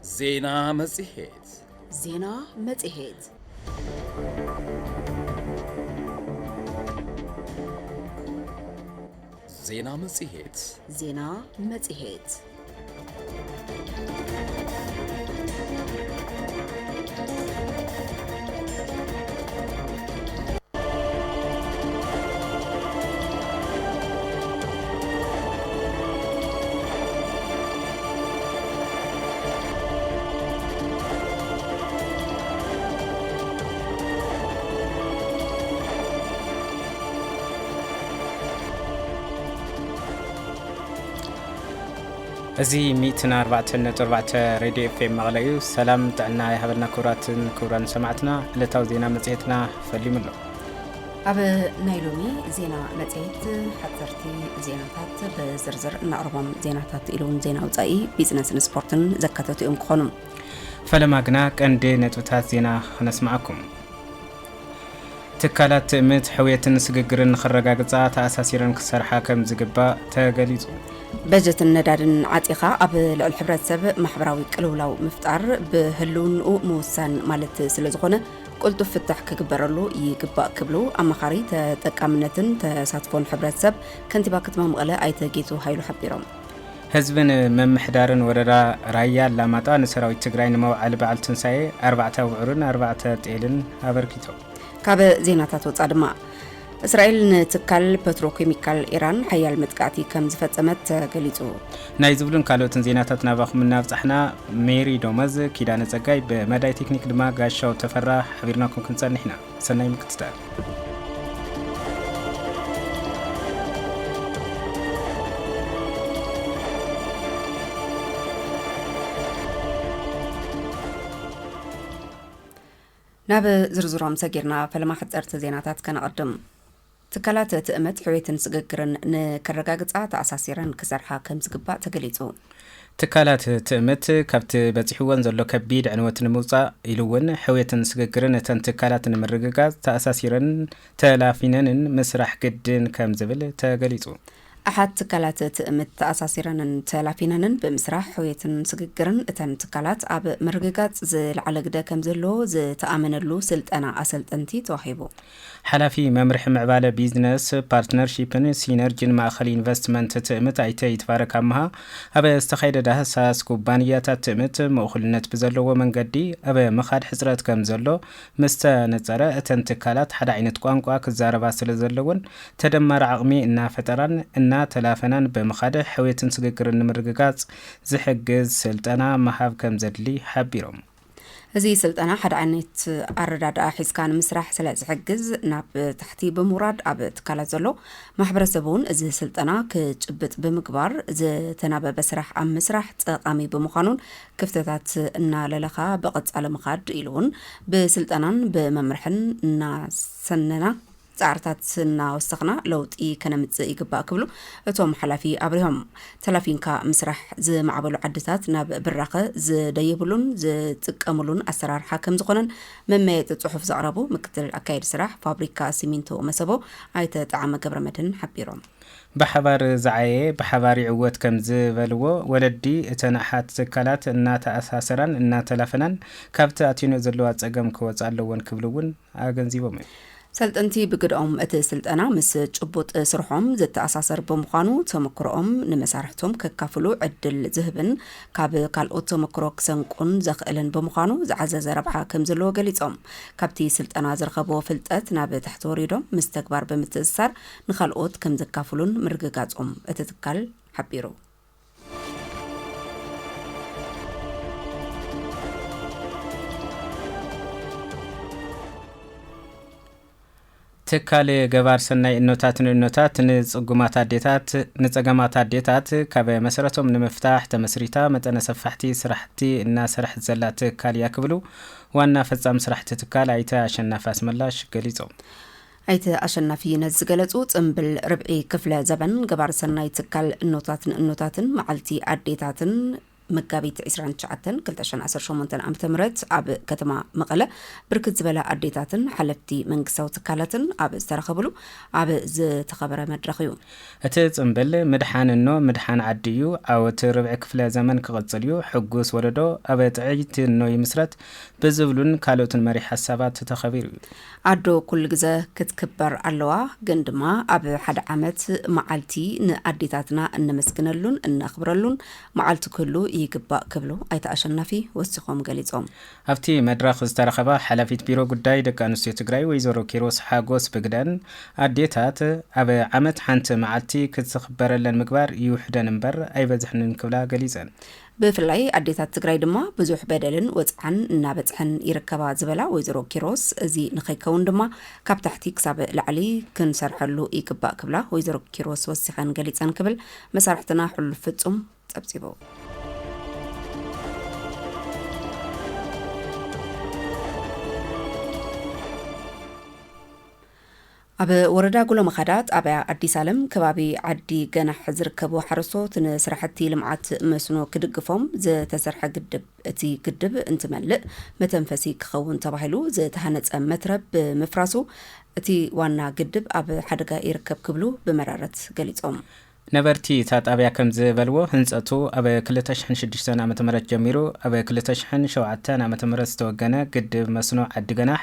ዜና መጽሔት። ዜና መጽሔት። ዜና መጽሔት። ዜና መጽሔት። እዚ ሚእትን ኣርባዕተን ነጥቢ ኣርባዕተ ሬድዮ ኤፍ ኤም መቐለ እዩ። ሰላም ጥዕና ይሃበልና ክቡራትን ክቡራን ሰማዕትና። ዕለታዊ ዜና መጽሔትና ፈሊሙ ኣሎ። ኣብ ናይ ሎሚ ዜና መጽሔት ሓጸርቲ ዜናታት ብዝርዝር እናቕርቦም፣ ዜናታት ኢሉ እውን ዜና ውጻኢ፣ ቢዝነስን ስፖርትን ዘካተቱ እዮም ክኾኑ። ፈለማ ግና ቀንዲ ነጥብታት ዜና ክነስምዓኩም። ትካላት ትእምት ሕውየትን ስግግርን ንኽረጋግጻ ተኣሳሲረን ክሰርሓ ከም ዝግባእ ተገሊጹ። በጀትን ነዳድን ዓጺኻ ኣብ ልዕሊ ሕብረተሰብ ማሕበራዊ ቅልውላው ምፍጣር ብህልውንኡ ምውሳን ማለት ስለ ዝኾነ፣ ቅልጡፍ ፍታሕ ክግበረሉ ይግባእ ክብሉ ኣማኻሪ ተጠቃምነትን ተሳትፎን ሕብረተሰብ ከንቲባ ከተማ መቐለ ኣይተ ጌቱ ሃይሉ ሓቢሮም። ህዝብን ምምሕዳርን ወረዳ ራያ ኣላማጣ ንሰራዊት ትግራይ ንመውዓሊ በዓል ትንሳኤ ኣርባዕተ ኣብዑርን ኣርባዕተ ጤልን ኣበርኪቶም። ካብ ዜናታት ወጻኢ ድማ፣ እስራኤል ንትካል ፔትሮኬሚካል ኢራን ሓያል መጥቃዕቲ ከም ዝፈጸመት ተገሊጹ። ናይ ዝብሉን ካልኦትን ዜናታት ናባኹም እናብጻሕና፣ ሜሪ ዶመዝ፣ ኪዳነ ጸጋይ፣ ብመዳይ ቴክኒክ ድማ ጋሻው ተፈራ ሓቢርናኩም ክንጸንሕ ኢና። ሰናይ ምክትታል። ናብ ዝርዝሮም ሰጊርና፣ ፈለማ ሓጸርቲ ዜናታት ከነቐድም። ትካላት ትእምት ሕውየትን ስግግርን ንከረጋግጻ ተኣሳሲረን ክሰርሓ ከም ዝግባእ ተገሊጹ። ትካላት ትእምት ካብቲ በጺሕወን ዘሎ ከቢድ ዕንወት ንምውጻእ ኢሉ እውን ሕውየትን ስግግርን እተን ትካላት ንምርግጋጽ ተኣሳሲረን ተላፊነንን ምስራሕ ግድን ከም ዝብል ተገሊጹ። ኣሓት ትካላት ትእምት ተኣሳሲረንን ተላፊነንን ብምስራሕ ሕውየትን ስግግርን እተን ትካላት ኣብ ምርግጋጽ ዝለዓለ ግደ ከም ዘለዎ ዝተኣመነሉ ስልጠና ኣሰልጠንቲ ተዋሂቡ። ሓላፊ መምርሒ ምዕባለ ቢዝነስ፣ ፓርትነርሺፕን ሲነርጂን ማእኸል ኢንቨስትመንት ትእምት ኣይተ ይትባረክ ኣምሃ ኣብ ዝተኻየደ ዳህሳስ ኩባንያታት ትእምት ምእኹልነት ብዘለዎ መንገዲ ኣብ ምኻድ ሕፅረት ከም ዘሎ ምስ ተነፀረ፣ እተን ትካላት ሓደ ዓይነት ቋንቋ ክዛረባ ስለ ዘለወን ተደማሪ ዓቕሚ እናፈጠራን እናተላፈናን ብምኻድ ሕውየትን ስግግርን ንምርግጋፅ ዝሕግዝ ስልጠና ምሃብ ከም ዘድሊ ሓቢሮም። እዚ ስልጠና ሓደ ዓይነት ኣረዳድኣ ሒዝካ ንምስራሕ ስለ ዝሕግዝ፣ ናብ ታሕቲ ብምውራድ ኣብ ትካላት ዘሎ ማሕበረሰብ እውን እዚ ስልጠና ክጭብጥ ብምግባር ዝተናበበ ስራሕ ኣብ ምስራሕ ጠቓሚ ብምዃኑን ክፍተታት እናለለኻ ብቐጻሊ ምኻድ ኢሉ እውን ብስልጠናን ብመምርሕን እናሰነና ጻዕርታት እናወሰኽና ለውጢ ከነምጽእ ይግባእ ክብሉ እቶም ሓላፊ ኣብሪሆም። ተላፊንካ ምስራሕ ዝማዕበሉ ዓድታት ናብ ብራኸ ዝደየብሉን ዝጥቀምሉን ኣሰራርሓ ከም ዝኾነን መመየጢ ጽሑፍ ዘቕረቡ ምክትል ኣካየዲ ስራሕ ፋብሪካ ሲሚንቶ መሰቦ ኣይተ ጣዕመ ገብረመድህን ሓቢሮም። ብሓባር ዝዓየ ብሓባር ይዕወት ከም ዝበልዎ፣ ወለዲ እተን ኣሓት ትካላት እናተኣሳሰራን እናተላፈናን ካብቲ ኣትየንኦ ዘለዋ ጸገም ክወጻ ኣለወን ክብሉ እውን ኣገንዚቦም እዮም። ሰልጠንቲ ብግድኦም እቲ ስልጠና ምስ ጭቡጥ ስርሖም ዝተኣሳሰር ብምዃኑ፣ ተመክሮኦም ንመሳርሕቶም ከካፍሉ ዕድል ዝህብን ካብ ካልኦት ተመክሮ ክሰንቁን ዘኽእልን ብምዃኑ ዝዓዘዘ ረብሓ ከም ዘለዎ ገሊጾም። ካብቲ ስልጠና ዝረኸብዎ ፍልጠት ናብ ታሕቲ ወሪዶም ምስ ተግባር ብምትእስሳር ንኻልኦት ከም ዘካፍሉን ምርግጋጾም እቲ ትካል ሓቢሩ። ትካል ገባር ሰናይ እኖታት ንእኖታት ንጽጉማት ኣዴታት፣ ንጸገማት ኣዴታት ካብ መሰረቶም ንምፍታሕ ተመስሪታ መጠነ ሰፋሕቲ ስራሕቲ እናሰርሐት ዘላ ትካል እያ ክብሉ ዋና ፈጻሚ ስራሕቲ ትካል ኣይተ ኣሸናፊ ኣስመላሽ ገሊጾም። ኣይተ ኣሸናፊ ነዚ ዝገለጹ፣ ጽምብል ርብዒ ክፍለ ዘበን ገባር ሰናይ ትካል እኖታት ንእኖታትን መዓልቲ ኣዴታትን መጋቢት ዕስራን ትሽዓተን ክልተ ሽሕን ዓሰርተ ሸሞንተን ዓመተ ምህረት ኣብ ከተማ መቐለ ብርክት ዝበላ ኣዴታትን ሓለፍቲ መንግስታዊ ትካላትን ኣብ ዝተረኸብሉ ኣብ ዝተኸበረ መድረኽ እዩ። እቲ ጽምብል "ምድሓን እኖ ምድሓን ዓዲ እዩ፣ ዓወት ርብዒ ክፍለ ዘመን ክቕጽል እዩ፣ ሕጉስ ወለዶ ኣብ ጥዕይቲ እኖ ይምስረት" ብዝብሉን ካልኦትን መሪሕ ሓሳባት ተኸቢሩ እዩ። ኣዶ ኩሉ ግዘ ክትክበር ኣለዋ፣ ግን ድማ ኣብ ሓደ ዓመት መዓልቲ ንኣዴታትና እነመስግነሉን እነኽብረሉን መዓልቲ ክህሉ ይግባእ ክብሉ ኣይተ ኣሸናፊ ወሲኾም ገሊጾም። ኣብቲ መድረኽ ዝተረኸባ ሓላፊት ቢሮ ጉዳይ ደቂ ኣንስትዮ ትግራይ ወይዘሮ ኪሮስ ሓጎስ ብግደን፣ ኣዴታት ኣብ ዓመት ሓንቲ መዓልቲ ክትኽበረለን ምግባር ይውሕደን እምበር ኣይበዝሕንን ክብላ ገሊጸን። ብፍላይ ኣዴታት ትግራይ ድማ ብዙሕ በደልን ወፅዓን እናበፅሐን ይርከባ ዝበላ ወይዘሮ ኪሮስ፣ እዚ ንኸይከውን ድማ ካብ ታሕቲ ክሳብ ላዕሊ ክንሰርሐሉ ይግባእ ክብላ ወይዘሮ ኪሮስ ወሲኸን ገሊፀን ክብል መሳርሕትና ሕሉፍ ፍፁም ጸብጺቡ። ኣብ ወረዳ ጉሎ መኻዳ ጣብያ ኣዲስ ኣለም ከባቢ ዓዲ ገናሕ ዝርከቡ ሓረስቶት ንስራሕቲ ልምዓት መስኖ ክድግፎም ዝተሰርሐ ግድብ፣ እቲ ግድብ እንትመልእ መተንፈሲ ክኸውን ተባሂሉ ዝተሃነፀ መትረብ ብምፍራሱ እቲ ዋና ግድብ ኣብ ሓደጋ ይርከብ ክብሉ ብመረረት ገሊፆም። ነበርቲ እታ ጣብያ ከም ዝበልዎ፣ ህንፀቱ ኣብ ክልተ ሽሕን ሽዱሽተን ዓመተ ምህረት ጀሚሩ ኣብ ክልተ ሽሕን ሸውዓተን ዓመተ ምህረት ዝተወገነ ግድብ መስኖ ዓዲ ገናሕ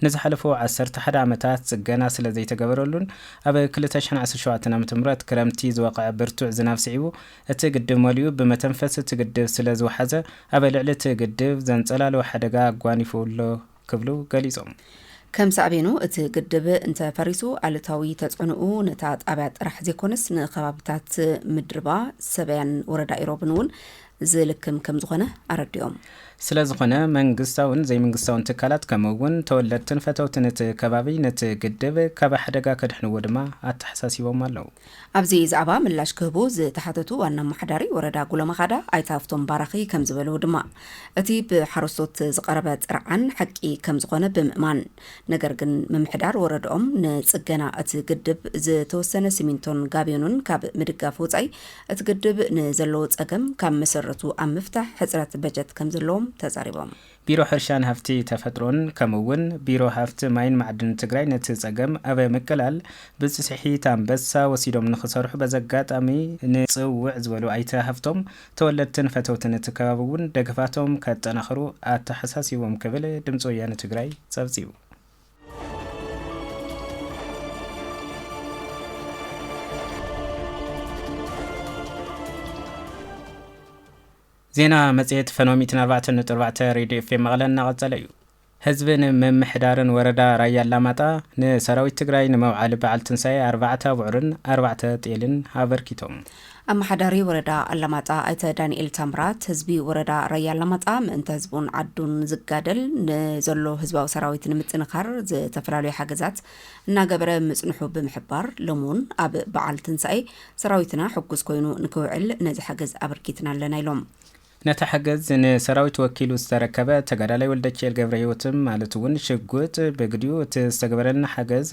ንዝሓለፉ ዓሰርተ ሓደ ዓመታት ጽገና ስለ ዘይተገበረሉን ኣብ ክልተ ሽሕን ዓሰርተ ሸውዓተን ዓመተ ምህረት ክረምቲ ዝወቕዐ ብርቱዕ ዝናብ ስዒቡ እቲ ግድብ መሊኡ ብመተንፈሲ እቲ ግድብ ስለ ዝወሓዘ ኣብ ልዕሊ እቲ ግድብ ዘንጸላልዎ ሓደጋ ኣጓኒፉ ኣሎ ክብሉ ገሊጾም። ከም ሳዕቤኑ እቲ ግድብ እንተፈሪሱ ኣሉታዊ ተጽዕኖኡ ነታ ጣብያ ጥራሕ ዘይኮነስ ንከባብታት ምድርባ፣ ሰበያን ወረዳ ኢሮብን እውን ዝልክም ከም ዝኾነ ኣረዲኦም። ስለ ዝኾነ መንግስታውን ዘይመንግስታውን ትካላት ከምኡ እውን ተወለድትን ፈተውትን እቲ ከባቢ ነቲ ግድብ ካብ ሓደጋ ከድሕንዎ ድማ ኣተሓሳሲቦም ኣለዉ። ኣብዚ ዛዕባ ምላሽ ክህቡ ዝተሓተቱ ዋና ኣመሓዳሪ ወረዳ ጉሎመኻዳ ኣይተ ሃፍቶም ባራኺ ከም ዝበልዎ ድማ፣ እቲ ብሓረስቶት ዝቐረበ ጥርዓን ሓቂ ከም ዝኾነ ብምእማን፣ ነገር ግን ምምሕዳር ወረድኦም ንጽገና እቲ ግድብ ዝተወሰነ ሲሚንቶን ጋብዮንን ካብ ምድጋፍ ወጻኢ እቲ ግድብ ንዘለዎ ጸገም ካብ መሰረቱ ኣብ ምፍታሕ ሕጽረት በጀት ከም ዘለዎም ተዛሪቦም። ቢሮ ሕርሻን ሃፍቲ ተፈጥሮን ከምኡ እውን ቢሮ ሃፍቲ ማይን ማዕድን ትግራይ ነቲ ጸገም ኣብ ምቅላል ብጽሒት ኣንበሳ ወሲዶም ንኽሰርሑ በዚ ኣጋጣሚ ንጽውዕ ዝበሉ ኣይተ ሃፍቶም፣ ተወለድትን ፈተውትን እቲ ከባቢ እውን ደገፋቶም ከጠናኽሩ ኣተሓሳሲቦም ክብል ድምፂ ወያነ ትግራይ ጸብጺቡ። ዜና መጽሔት ፈኖ ሚእትን ኣርባዕተን ነጥቢ ኣርባዕተ ሬድዮ ኤፍኤም መቐለ እናቐጸለ እዩ። ህዝብን ምምሕዳርን ወረዳ ራያ ኣላማጣ ንሰራዊት ትግራይ ንመውዓሊ በዓል ትንሳኤ ኣርባዕተ ኣቡዑርን ኣርባዕተ ጤልን ኣበርኪቶም። ኣመሓዳሪ ወረዳ ኣላማጣ ኣይተ ዳንኤል ታምራት፣ ህዝቢ ወረዳ ራያ ኣላማጣ ምእንተ ህዝቡን ዓዱን ዝጋደል ንዘሎ ህዝባዊ ሰራዊት ንምጥንኻር ዝተፈላለዩ ሓገዛት እናገበረ ምጽንሑ ብምሕባር፣ ሎሚ እውን ኣብ በዓል ትንሳኤ ሰራዊትና ሕጉስ ኮይኑ ንክውዕል ነዚ ሓገዝ ኣበርኪትና ኣለና ኢሎም። ነቲ ሓገዝ ንሰራዊት ወኪሉ ዝተረከበ ተጋዳላይ ወልደኪኤል ገብረህይወት ማለት እውን ሽጉጥ ብግዲኡ፣ እቲ ዝተገበረልና ሓገዝ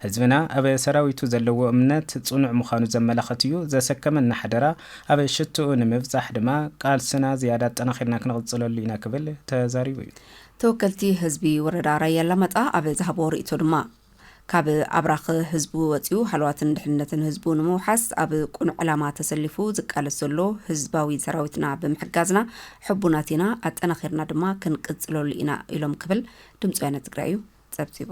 ህዝብና ኣብ ሰራዊቱ ዘለዎ እምነት ጽኑዕ ምዃኑ ዘመላኽት እዩ። ዘሰከመና ሓደራ ኣብ ሽትኡ ንምብጻሕ ድማ ቃልስና ዝያዳ ኣጠናኺርና ክንቕጽለሉ ኢና ክብል ተዛሪቡ እዩ። ተወከልቲ ህዝቢ ወረዳ ራያ ኣላማጣ ኣብ ዝሃብዎ ርእይቶ ድማ፣ ካብ ኣብራኽ ህዝቡ ወጺኡ ሃለዋትን ድሕነትን ህዝቡ ንምውሓስ ኣብ ቅኑዕ ዕላማ ተሰሊፉ ዝቃለስ ዘሎ ህዝባዊ ሰራዊትና ብምሕጋዝና ሕቡናት ኢና፣ ኣጠናኺርና ድማ ክንቅጽለሉ ኢና ኢሎም ክብል ድምፂ ወያነ ትግራይ እዩ ጸብጺቡ።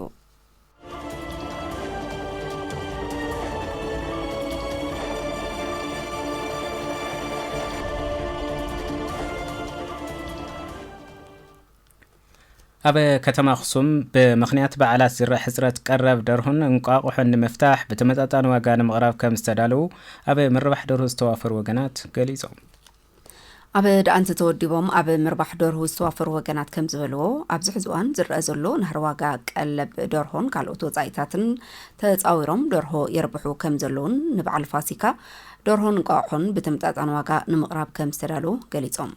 ኣብ ከተማ ኣኽሱም ብምኽንያት በዓላት ዝረአ ሕጽረት ቀረብ ደርሆን እንቋቑሖን ንምፍታሕ ብተመጣጣኒ ዋጋ ንምቕራብ ከም ዝተዳለዉ ኣብ ምርባሕ ደርሆ ዝተዋፈሩ ወገናት ገሊጾም። ኣብ ደኣንት ተወዲቦም ኣብ ምርባሕ ደርሁ ዝተዋፈሩ ወገናት ከም ዝበልዎ፣ ኣብዚ ሕዚ እዋን ዝረአ ዘሎ ናህሪ ዋጋ ቀለብ ደርሆን ካልኦት ወጻኢታትን ተጻዊሮም ደርሆ የርብሑ ከም ዘለውን ንበዓል ፋሲካ ደርሆን እንቋቑሖን ብተመጣጣኒ ዋጋ ንምቕራብ ከም ዝተዳለዉ ገሊጾም።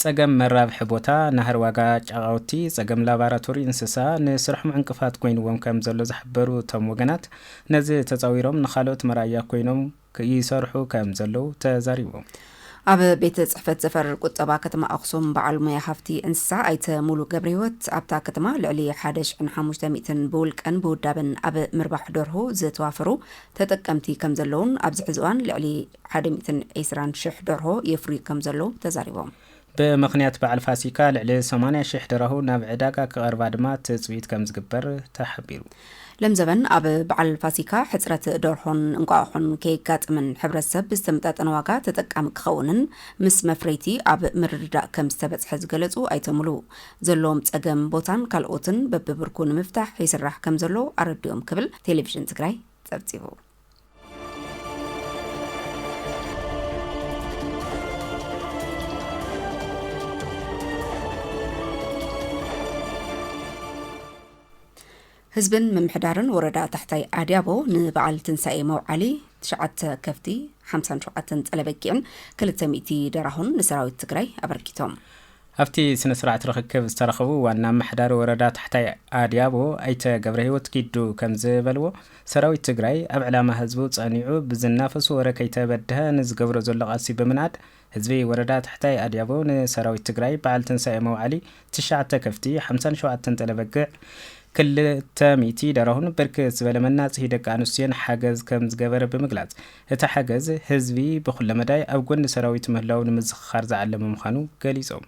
ጸገም መራብሒ ቦታ፣ ናህሪ ዋጋ ጫቓውቲ፣ ጸገም ላባራቶሪ እንስሳ፣ ንስርሖም ዕንቅፋት ኮይንዎም ከም ዘሎ ዝሓበሩ እቶም ወገናት፣ ነዚ ተጻዊሮም ንኻልኦት መርኣያ ኮይኖም ይሰርሑ ከም ዘለዉ ተዛሪቦም። ኣብ ቤት ጽሕፈት ዘፈር ቁጠባ ከተማ ኣኽሱም በዓል ሞያ ሃፍቲ እንስሳ ኣይተ ሙሉ ገብረ ህይወት፣ ኣብታ ከተማ ልዕሊ ሓደ ሽሕን ሓሙሽተ ሚእትን ብውልቀን ብውዳበን ኣብ ምርባሕ ደርሆ ዝተዋፈሩ ተጠቀምቲ ከም ዘለውን ኣብዚ ሕዚ እዋን ልዕሊ ሓደ ሚእትን ዕስራን ሽሕ ደርሆ የፍርዩ ከም ዘለዉ ተዛሪቦም። ብምኽንያት በዓል ፋሲካ ልዕሊ ሰማንያ ሽሕ ደራሁ ናብ ዕዳጋ ክቐርባ ድማ ትጽቢት ከም ዝግበር ተሓቢሩ። ለምዘበን ኣብ በዓል ፋሲካ ሕጽረት ደርሆን እንቋቑሖን ከየጋጥምን ሕብረተሰብ ብዝተመጣጠነ ዋጋ ተጠቃሚ ክኸውንን ምስ መፍረይቲ ኣብ ምርድዳእ ከም ዝተበጽሐ ዝገለጹ ኣይተ ሙሉ፣ ዘለዎም ጸገም ቦታን ካልኦትን በብብርኩ ንምፍታሕ ይስራሕ ከም ዘሎ ኣረዲኦም ክብል ቴሌቪዥን ትግራይ ጸብጺቡ። ህዝብን ምምሕዳርን ወረዳ ታሕታይ ኣድያቦ ንበዓል ትንሳኤ መውዓሊ ትሽዓተ ከፍቲ፣ ሓምሳን ሸውዓተን ጸለበጊዕን ክልተ ሚእቲ ደራሁን ንሰራዊት ትግራይ ኣበርኪቶም። ኣብቲ ስነ ስርዓት ርኽክብ ዝተረኸቡ ዋና ኣመሓዳሪ ወረዳ ታሕታይ ኣድያቦ ኣይተ ገብረ ህይወት ኪዱ ከም ዝበልዎ፣ ሰራዊት ትግራይ ኣብ ዕላማ ህዝቡ ጸኒዑ ብዝናፈሱ ወረ ከይተበድሀ ንዝገብሮ ዘሎ ቃልሲ ብምንኣድ፣ ህዝቢ ወረዳ ታሕታይ ኣድያቦ ንሰራዊት ትግራይ በዓል ትንሳኤ መውዓሊ ትሽዓተ ከፍቲ፣ ሓምሳን ሸውዓተን ጠለበግዕ፣ ክልተ ሚእቲ ደራሁን ብርክት ዝበለ መናጽሂ ደቂ ኣንስትዮን ሓገዝ ከም ዝገበረ ብምግላጽ፣ እቲ ሓገዝ ህዝቢ ብኹለ መዳይ ኣብ ጎኒ ሰራዊት ምህላው ንምዝኽኻር ዝዓለመ ምዃኑ ገሊጾም።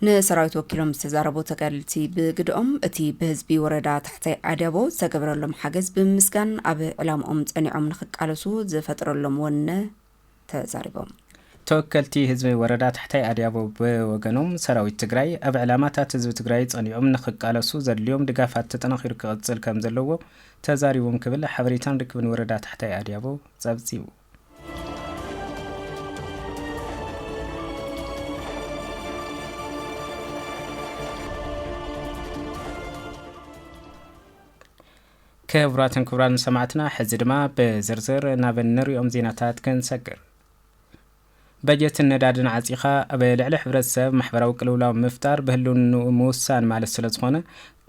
ንሰራዊት ወኪሎም ዝተዛረቡ ተጋደልቲ ብግድኦም፣ እቲ ብህዝቢ ወረዳ ታሕታይ ኣድያቦ ዝተገበረሎም ሓገዝ ብምምስጋን፣ ኣብ ዕላምኦም ጸኒዖም ንኽቃለሱ ዝፈጠረሎም ወነ ተዛሪቦም። ተወከልቲ ህዝቢ ወረዳ ታሕታይ ኣድያቦ ብወገኖም፣ ሰራዊት ትግራይ ኣብ ዕላማታት ህዝቢ ትግራይ ጸኒዖም ንኽቃለሱ ዘድልዮም ድጋፋት ተጠናኺሩ ክቕጽል ከም ዘለዎ ተዛሪቦም ክብል ሓበሬታን ርክብን ወረዳ ታሕታይ ኣድያቦ ጸብጺቡ። ክቡራትን ክቡራን ሰማዕትና፣ ሕዚ ድማ ብዝርዝር ናብ እንሪኦም ዜናታት ክንሰግር። በጀትን ነዳድን ዓጺኻ ኣብ ልዕሊ ሕብረተሰብ ማሕበራዊ ቅልውላው ምፍጣር ብህልውንኡ ምውሳን ማለት ስለ ዝኾነ፣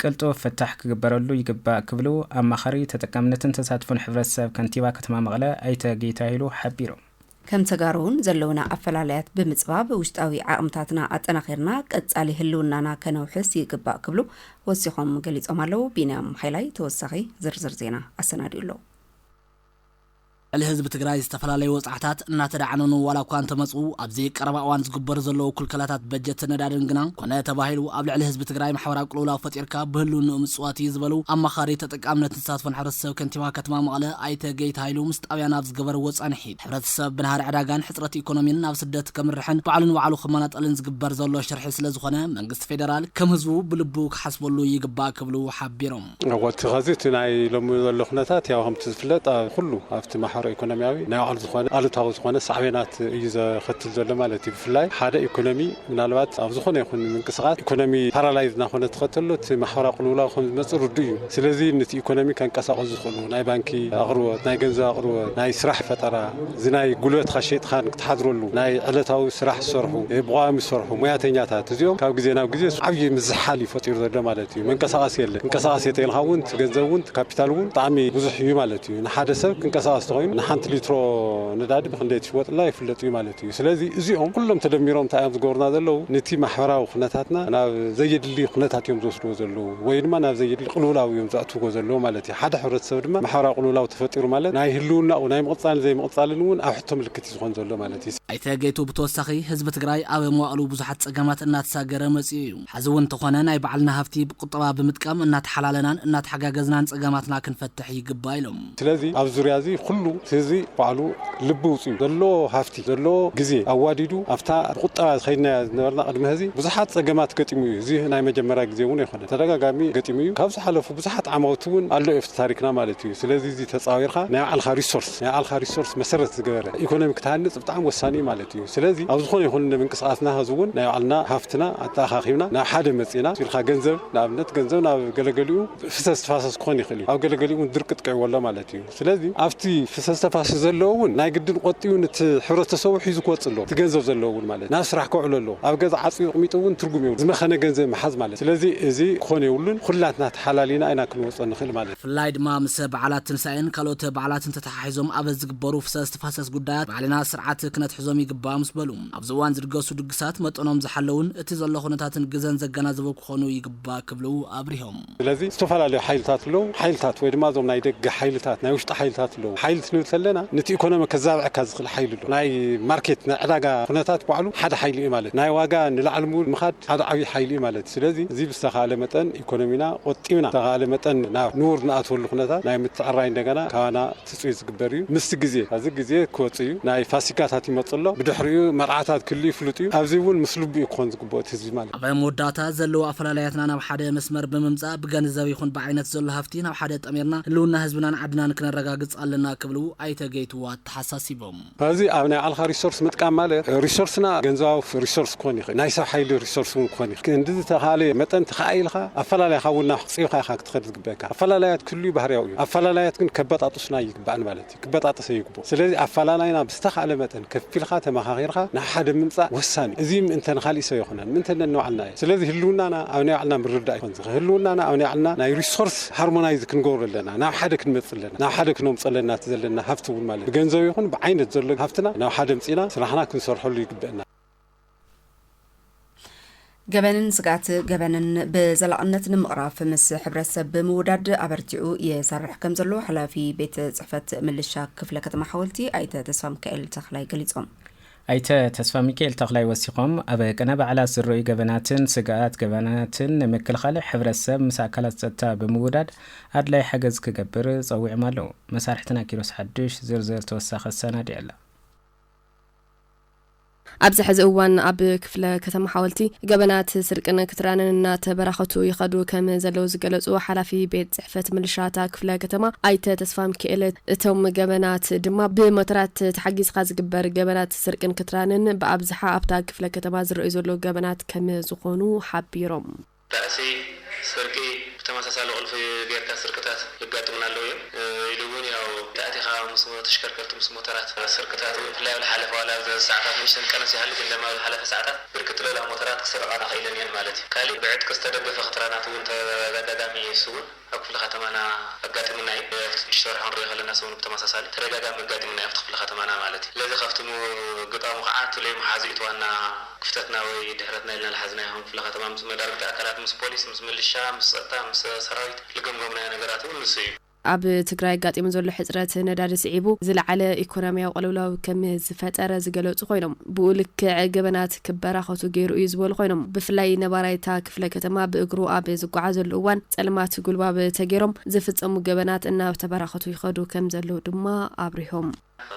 ቅልጡፍ ፍታሕ ክግበረሉ ይግባእ ክብሉ ኣማኻሪ ተጠቃምነትን ተሳትፎን ሕብረተሰብ ከንቲባ ከተማ መቐለ ኣይተ ጌታሂሉ ሓቢሮም። ከም ተጋሩ እውን ዘለውና ኣፈላላያት ብምጽባብ ውሽጣዊ ዓቕምታትና ኣጠናኺርና ቀጻሊ ህልውናና ከነውሕስ ይግባእ ክብሉ ወሲኾም ገሊጾም ኣለዉ። ቢንያም ሃይላይ ተወሳኺ ዝርዝር ዜና ኣሰናዲኡ ኣሎ። ልዕሊ ህዝቢ ትግራይ ዝተፈላለዩ ወጻዕታት እናተዳዕነኑ ዋላ እኳ እንተመጽኡ፣ ኣብዚ ቀረባ እዋን ዝግበሩ ዘለዉ ክልከላታት በጀት ነዳድን ግና ኮነ ተባሂሉ ኣብ ልዕሊ ህዝቢ ትግራይ ማሕበራዊ ቅልውላው ፈጢርካ ብህልውንኡ ምጽዋት እዩ ዝበሉ ኣማኻሪ ተጠቃምነትን ተሳትፎን ሕብረተሰብ ከንቲባ ከተማ መቐለ ኣይተ ጌታ ሃይሉ ምስ ጣብያና ኣብ ዝገበርዎ ጻንሒት፣ ሕብረተሰብ ብናህሪ ዕዳጋን ሕጽረት ኢኮኖሚን ናብ ስደት ከምርሕን ባዕሉ ንባዕሉ ክመናጠልን ዝግበር ዘሎ ሽርሒ ስለ ዝኾነ መንግስቲ ፌደራል ከም ህዝቡ ብልቡ ክሓስበሉ ይግባእ ክብሉ ሓቢሮም። እወ፣ እቲ ኸዚ እቲ ናይ ሎሚ ዘሎ ኩነታት ያው ከምቲ ዝፍለጥ ኣብ ኩሉ ኣብቲ ማሕበራዊ ኢኮኖሚያዊ ናይ ባዕሉ ዝኾነ ኣሉታዊ ዝኾነ ሳዕቤናት እዩ ዘኸትል ዘሎ ማለት እዩ። ብፍላይ ሓደ ኢኮኖሚ ምናልባት ኣብ ዝኾነ ይኹን ምንቅስቃስ ኢኮኖሚ ፓራላይዝ እናኾነ ተኸተሎ እቲ ማሕበራዊ ቅልውላው ከም ዝመጽእ ርዱእ እዩ። ስለዚ ነቲ ኢኮኖሚ ከንቀሳቐሱ ዝኽእሉ ናይ ባንኪ ኣቕርቦት፣ ናይ ገንዘብ ኣቕርቦት፣ ናይ ስራሕ ፈጠራ፣ እዚ ናይ ጉልበትካ ሸይጥካ ክትሓድረሉ ናይ ዕለታዊ ስራሕ ዝሰርሑ፣ እ፣ ብቋሚ ዝሰርሑ ሞያተኛታት እዚኦም ካብ ግዜ ናብ ግዜ ዓብዪ ምዝሓል እዩ ፈጢሩ ዘሎ ማለት እዩ። መንቀሳቐሲ የለን። መንቀሳቐሲ የተኢልካ እውን እቲ ገንዘብ እውን እቲ ካፒታል እውን ብጣዕሚ ብዙሕ እዩ ማለት እዩ። ንሓደ ሰብ ክንቀሳቐስ ተኾይኑ ንሓንቲ ሊትሮ ነዳዲ ብክንደይ ትሽወጥላ ይፍለጥ እዩ ማለት እዩ። ስለዚ እዚኦም ኩሎም ተደሚሮም እንታይ እዮም ዝገብሩና ዘለዉ? ነቲ ማሕበራዊ ኩነታትና ናብ ዘየድሊ ኩነታት እዮም ዝወስድዎ ዘለዉ፣ ወይ ድማ ናብ ዘየድሊ ቅልውላው እዮም ዘእትውዎ ዘለዉ ማለት እዩ። ሓደ ሕብረተሰብ ድማ ማሕበራዊ ቅልውላው ተፈጢሩ ማለት ናይ ህልውናኡ ናይ ምቕጻልን ዘይምቕጻልን እውን ኣብ ሕቶ ምልክት እዩ ዝኾን ዘሎ ማለት እዩ። ኣይተ ጌቱ ብተወሳኺ ህዝቢ ትግራይ ኣብ መዋእሉ ብዙሓት ጸገማት እናተሳገረ መጺኡ እዩ። ሕዚ እውን እንተኾነ ናይ ባዕልና ሃፍቲ ብቁጠባ ብምጥቃም እናተሓላለናን እናተሓጋገዝናን ጸገማትና ክንፈትሕ ይግባእ ኢሎም። ስለዚ ኣብ ዙርያ እዚ ኩሉ ህዝቢ ባዕሉ ልቢ ውፅዩ ዘሎ ሃፍቲ ዘሎ ግዜ ኣዋዲዱ ኣብታ ብቁጠባ ዝኸይድናያ ዝነበርና ቅድሚ ሕዚ ብዙሓት ጸገማት ገጢሙ እዩ። እዚ ናይ መጀመርያ ግዜ እውን ኣይኮነ፣ ተደጋጋሚ ገጢሙ እዩ። ካብ ዝሓለፉ ብዙሓት ዓማውቲ እውን ኣሎ እዩ ኣብቲ ታሪክና ማለት እዩ። ስለዚ እዚ ተጻዊርካ ናይ ባዕልኻ ሪሶርስ ናይ ባዕልኻ ሪሶርስ መሰረት ዝገበረ ኢኮኖሚ ክትሃንጽ ብጣዕሚ ወሳኒ እዩ ማለት እዩ። ስለዚ ኣብ ዝኾነ ይኹን ምንቅስቃስና ሕዚ እውን ናይ ባዕልና ሃፍትና ኣተኣኻኺብና ናብ ሓደ መጺና ኢልካ ገንዘብ ንኣብነት ገንዘብ ናብ ገለገሊኡ ፍሰስ ተፋሰስ ክኾን ይኽእል እዩ። ኣብ ገለገሊኡ እውን ድርቂ ጥቂዕዎ ኣሎ ማለት እዩ። ስለዚ ኣብቲ ፍሰስ ዝተፋሰስ ዘለዎ እውን ናይ ግድን ቆጢቡ ነቲ ሕብረተሰቡ ሒዙ ክወፅእ ኣለዎ። እቲ ገንዘብ ዘለዎ እውን ማለት ናብ ስራሕ ከውዕሎ ኣለዎ። ኣብ ገዛ ዓፅዩ ኣቕሚጡ እውን ትርጉም የብሉ። ዝመኸነ ገንዘብ ምሓዝ ማለት። ስለዚ እዚ ክኾን የብሉን። ኩላትና ተሓላሊና ኢና ክንወፅኦ ንኽእል ማለት። ብፍላይ ድማ ምስ በዓላት ትንሳኤን ካልኦት በዓላትን ተተሓሒዞም ኣብ ዝግበሩ ፍሰስ ተፋሰስ ጉዳያት ባዕልና ስርዓት ክነትሕዞም ይግባእ ምስ በሉ፣ ኣብዚ እዋን ዝድገሱ ድግሳት መጠኖም ዝሓለውን እቲ ዘሎ ኩነታትን ግዘን ዘገናዘቡ ክኾኑ ይግባእ ክብሉ ኣብሪሆም። ስለዚ ዝተፈላለዩ ሓይልታት ኣለዉ። ሓይልታት ወይ ድማ እዞም ናይ ደገ ሓይልታት፣ ናይ ውሽጢ ሓይልታት ኣለዉ። ሓይሊ ክንብል ከለና ነቲ ኢኮኖሚ ከዛብዐካ ዝኽእል ሓይሊ ኣሎ። ናይ ማርኬት፣ ናይ ዕዳጋ ኩነታት ባዕሉ ሓደ ሓይሊ እዩ ማለት። ናይ ዋጋ ንላዕሊ ምውል ምኻድ ሓደ ዓብዪ ሓይሊ እዩ ማለት። ስለዚ እዚ ብዝተኻእለ መጠን ኢኮኖሚና ቆጢብና፣ ዝተኻእለ መጠን ናብ ንቡር ንኣትወሉ ኩነታት ናይ ምትዕራይ እንደገና ካባና ትፅቢት ዝግበር እዩ። ምስቲ ግዜ፣ ኣብዚ ግዜ ክወፅእ እዩ። ናይ ፋሲካታት ይመፅእ ኣሎ። ብድሕሪኡ መርዓታት ክህሉ ይፍሉጥ እዩ። ኣብዚ እውን ምስ ልቡ እዩ ክኾን ዝግብኦ እቲ ህዝቢ ማለት። ኣብ መወዳእታ ዘለዉ ኣፈላለያትና ናብ ሓደ መስመር ብምምፃእ ብገንዘብ ይኹን ብዓይነት ዘሎ ሃፍቲ ናብ ሓደ ጠሚርና ህልውና ህዝብናን ዓድናን ክነረጋግፅ ኣለና ክብሉ ኣይተ ጌትዋ ኣተሓሳሲቦም። እዚ ኣብ ናይ ባዕልኻ ሪሶርስ ምጥቃም ማለት ሪሶርስና ገንዘባዊ ሪሶርስ ክኾን ይኽእል፣ ናይ ሰብ ሓይሊ ሪሶርስ እውን ክኾን ይኽእል። ክንዲ ዝተኻእለ መጠን ተኻኢልካ ኣፈላላይኻ እውን ናብ ፅቢኻ ኢኻ ክትኸድ ዝግበአካ። ኣፈላላያት ክህልዩ ባህርያዊ እዩ። ኣፈላላያት ግን ከበጣጥሱና ይግባእን ማለት እዩ። ክበጣጠስ ይግብኦ። ስለዚ ኣፈላላይና ብዝተኻእለ መጠን ከፊልካ ተመኻኺርካ ናብ ሓደ ምምፃእ ወሳኒ እዩ። እዚ ምእንተ ንኻሊእ ሰብ ኣይኮነን፣ ምእንተ ነንባዕልና እዩ። ስለዚ ህልውናና ኣብ ናይ ባዕልና ምርዳእ ይኾን ዝኽእል። ህልውናና ኣብ ናይ ባዕልና ናይ ሪሶርስ ሃርሞናይዝ ክንገብሮ ኣለና፣ ናብ ሓደ ክንመፅእ ኣለና፣ ናብ ሓደ ክነምፅእ ኣለና፣ እቲ ዘለና ሃፍቲ እውን ማለት ብገንዘብ ይኹን ብዓይነት ዘሎ ሃፍትና ናብ ሓደ ምፂና ስራሕና ክንሰርሐሉ ይግበአና። ገበንን ስግኣት ገበንን ብዘላቕነት ንምቕራፍ ምስ ሕብረተሰብ ብምውዳድ ኣበርቲዑ ይሰርሕ ከም ዘሎ ሓላፊ ቤት ጽሕፈት ምልሻ ክፍለ ከተማ ሓወልቲ ኣይተ ተስፋ ሚካኤል ተኽላይ ገሊጾም። ኣይተ ተስፋ ሚካኤል ተኽላይ ወሲኾም፣ ኣብ ቅነ በዓላት ዝረኣዩ ገበናትን ስግኣት ገበናትን ንምክልኻል ሕብረተሰብ ምስ ኣካላት ጸጥታ ብምውዳድ ኣድላይ ሓገዝ ክገብር ጸዊዖም ኣለዉ። መሳርሕትና ኪሮስ ሓድሽ ዝርዝር ተወሳኺ ኣሰናዲኡ ኣሎ። ኣብዚ ሕዚ እዋን ኣብ ክፍለ ከተማ ሓወልቲ ገበናት ስርቅን ክትራንን እናተበራኸቱ ይኸዱ ከም ዘለዉ ዝገለጹ ሓላፊ ቤት ጽሕፈት ምልሻታ ክፍለ ከተማ ኣይተ ተስፋ ሚካኤል፣ እቶም ገበናት ድማ ብሞተራት ተሓጊዝካ ዝግበር ገበናት ስርቅን ክትራንን ብኣብዝሓ ኣብታ ክፍለ ከተማ ዝረኣዩ ዘለዉ ገበናት ከም ዝኾኑ ሓቢሮም። ጣዕሲ፣ ስርቂ፣ ብተመሳሳሊ ቁልፊ ጌርካ ስርቅታት የጋጥሙና ኣለዉ እዮም። እ፣ ኢሉ እውን ያው ተኣቲኻ ምስ ሞ-፣ ተሽከርከርቲ ምስ ሞተራት ስርቅታት እውን ብፍላይ ኣብ ዝሓለፈ ዋላ ኣብዚ ሰዓታት ንእሽተን ቀነስ ይሃሉ ግን ድማ ኣብ ዝሓለፈ ሰዓታት ብርክት ዝበላ ሞተራት ክስረቓና ኽኢለን እየን ማለት እዩ። ካሊእ ብዕጥቂ ዝተደገፈ ክትራናት እውን ተደጋጋሚ እሱ እውን ኣብ ክፍለ ከተማና ኣጋጢሙና እዩ። ኣብቲ ሽዱሽተ ወርሒ ክንሪኦ ከለና ሰሙን ብተመሳሳሊ ተደጋጋሚ ኣጋጢሙና እዩ ኣብቲ ክፍለ ከተማና ማለት እዩ። ስለዚ ካብቲ ሙ-፣ ግጣሙ ከዓ እቲ ለይመሓዙ እቲ ዋና ክፍተትና ወይ ድሕረትና ኢልና ዝሓዝናዮ ከም ክፍለ ከተማ ምስ መዳርግቲ ኣካላት፣ ምስ ፖሊስ፣ ምስ ምልሻ፣ ምስ ጸጥታ፣ ምስ ሰራዊት ዝገምገምናዮ ነገራት እውን ንሱ እዩ። ኣብ ትግራይ ኣጋጢሙ ዘሎ ሕጽረት ነዳዲ ስዒቡ ዝለዓለ ኢኮኖሚያዊ ቅልውላው ከም ዝፈጠረ ዝገለጹ ኮይኖም፣ ብኡ ልክዕ ገበናት ክበራኸቱ ገይሩ እዩ ዝበሉ ኮይኖም፣ ብፍላይ ነባራይ እታ ክፍለ ከተማ ብእግሩ ኣብ ዝጓዓዘሉ እዋን ጸልማት ጉልባብ ተገይሮም ዝፍጸሙ ገበናት እናተበራኸቱ ይኸዱ ከም ዘለዉ ድማ ኣብሪሆም።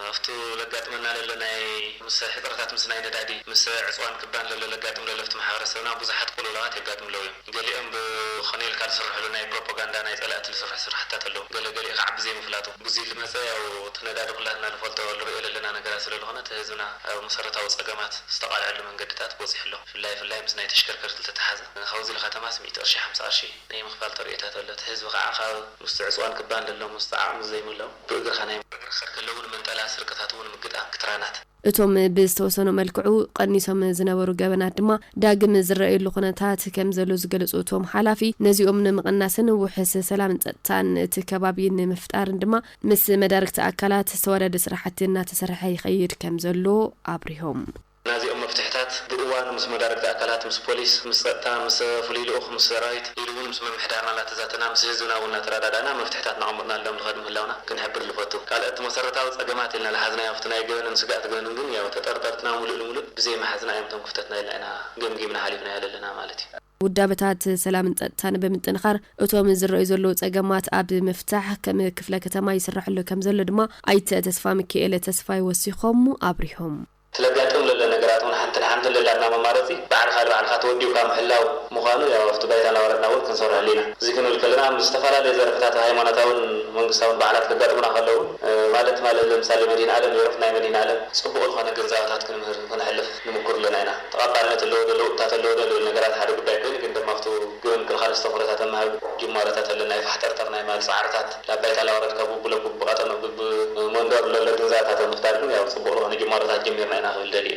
ኣብቱ ዘጋጥመና ዘሎ ናይ ምስ ሕጽረታት ምስ ናይ ነዳዲ ምስ ዕጽዋን ክባን ዘሎ ዘጋጥም ዘሎ ኣብቲ ማሕበረሰብና ብዙሓት ቅልውላዋት የጋጥም ኣለዉ እዮም። ገሊኦም ብኾነ ኢልካ ዝስርሕሉ ናይ ፕሮፓጋንዳ ናይ ጸላእቲ ዝስርሑ ስራሕታት ኣለዉ። ገለ ገሊኡ ከዓ ብዘይምፍላጡ ብዙይ ዝመጸ ያው እቲ ነዳዲ ኩላትና ንፈልጦ ንሪኦ ዘለና ነገራት ስለ ዝኾነ እቲ ህዝብና ኣብ መሰረታዊ ጸገማት ዝተቓልዐሉ መንገድታት በጺሑ ኣሎ። ብፍላይ ብፍላይ ምስ ናይ ተሽከርከርቲ ዝተተሓዘ ካብዚ ንከተማስ ሚእቲ ቅርሺ ሓምሳ ቅርሺ ናይ ምኽፋል ተርእዮታት ኣሎ። እቲ ህዝቢ ከዓ ካብ ምስቲ ዕፅዋን ክባን ዘሎ ምስቲ ዓቕሚ ዘይብሎም ብእግርኻ ናይ እግሪ ክኸድ ከሎ እውን መንጠላ ስርቅታት እውን ምግጣም ክትራናት። እቶም ብዝተወሰኑ መልክዑ ቀኒሶም ዝነበሩ ገበናት ድማ ዳግም ዝረኣየሉ ኩነታት ከም ዘሎ ዝገለጹ እቶም ሓላፊ፣ ነዚኦም ንምቕናስን ውሕስ ሰላምን ጸጥታን እቲ ከባቢ ንምፍጣርን ድማ ምስ መዳርግቲ ኣካላት ዝተዋደደ ስራሕቲ እናተሰርሐ ይኸይድ ከም ዘሎ ኣብሪሆም። ናዚኦም መፍትሕታት ብእዋኑ ምስ መዳርግቲ ኣካላት፣ ምስ ፖሊስ፣ ምስ ጸጥታ፣ ምስ ፍሉይ ልኡኽ፣ ምስ ሰራዊት ኢሉ እውን ምስ ምምሕዳርና እናተዛተና ምስ ህዝብና እውን እናተረዳዳእና መፍትሕታት እናቐመጥናሎም ንኸድ ምህላውና ክንሕብር ንፈቱ። ካልኦት መሰረታዊ ጸገማት ኢልና ዝሓዝናዮ ኣብቲ ናይ ገበንን ስግኣት ገበንን ግን ያው ተጠርጠርትና ሙሉእ ንሙሉእ ብዘይምሓዝና እዮም እቶም ክፍተትና ኢልና ኢና ገምጊምና ሓሊፍናዮ ዘለና ማለት እዩ። ውዳበታት ሰላምን ጸጥታን ብምጥንኻር እቶም ዝረኣዩ ዘለዉ ጸገማት ኣብ ምፍታሕ ከም ክፍለ ከተማ ይስረሐሉ ከም ዘሎ ድማ ኣይተ ተስፋ ሚካኤል ተስፋይ ወሲኾም ኣብሪሆም። እቲ ለጋጥም ለሎ ነገራት እውን ሓንቲ ንሓንቲ ለላትና መማረፂ ባዕልኻ ንባዕልኻ ተወዲብካ ምሕላው ምዃኑ ያው ኣብቲ ባይታ እናወረድና እውን ክንሰርሐሉ ኢና። እዚ ክንብል ከለና ምስ ዝተፈላለዩ ዘርፍታት ሃይማኖታውን መንግስታውን በዓላት ከጋጥሙና ከለዉ እውን፣ እ፣ ማለት ማለት ለምሳሌ መድኃኔ ዓለም፣ የዕሩኽ ናይ መድኃኔ ዓለም ፅቡቕ ዝኾነ ግንዛበታት ክንምህር ክንሕልፍ ንምኩር ኣለና ኢና። ተቐባልነት ኣለዎ ዶ ለውጥታት ኣለዎ ዶ ዝብል ነገራት ሓደ ጉዳይ ኮይኑ ግን ድማ ኣብቲ ግብረ ምክልኻል ኣስተምህሮታት ተመሃብ ጅማሮታት ኣለና። ናይ ፋሕጠርጠር ናይ ማል ጻዕርታት ናብ ባይታ ለኣውረድ ካብ ብብሎክ ብብቐጠመ ብብመንደሩ ለሎ ግንዛታት ምፍጣር ግን ያው ጽቡቕ ዝኾነ ጅማሮታት ጀሚርና ኢና ክብል ደልየ።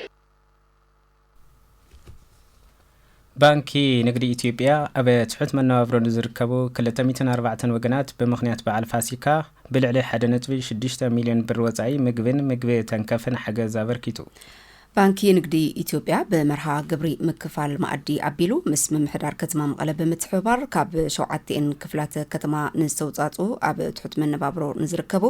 ባንኪ ንግዲ ኢትዮጵያ ኣብ ትሑት መነባብሮ ንዝርከቡ ክልተ ሚእትን ኣርባዕተን ወገናት ብምኽንያት በዓል ፋሲካ ብልዕሊ ሓደ ነጥቢ ሽዱሽተ ሚልዮን ብር ወጻኢ ምግብን ምግቢ ተንከፍን ሓገዝ ኣበርኪቱ። ባንኪ ንግዲ ኢትዮጵያ ብመርሃ ግብሪ ምክፋል መኣዲ ኣቢሉ ምስ ምምሕዳር ከተማ መቐለ ብምትሕብባር ካብ ሸውዓቲኤን ክፍላተ ከተማ ንዝተውፃፅኡ ኣብ ትሑት መነባብሮ ንዝርከቡ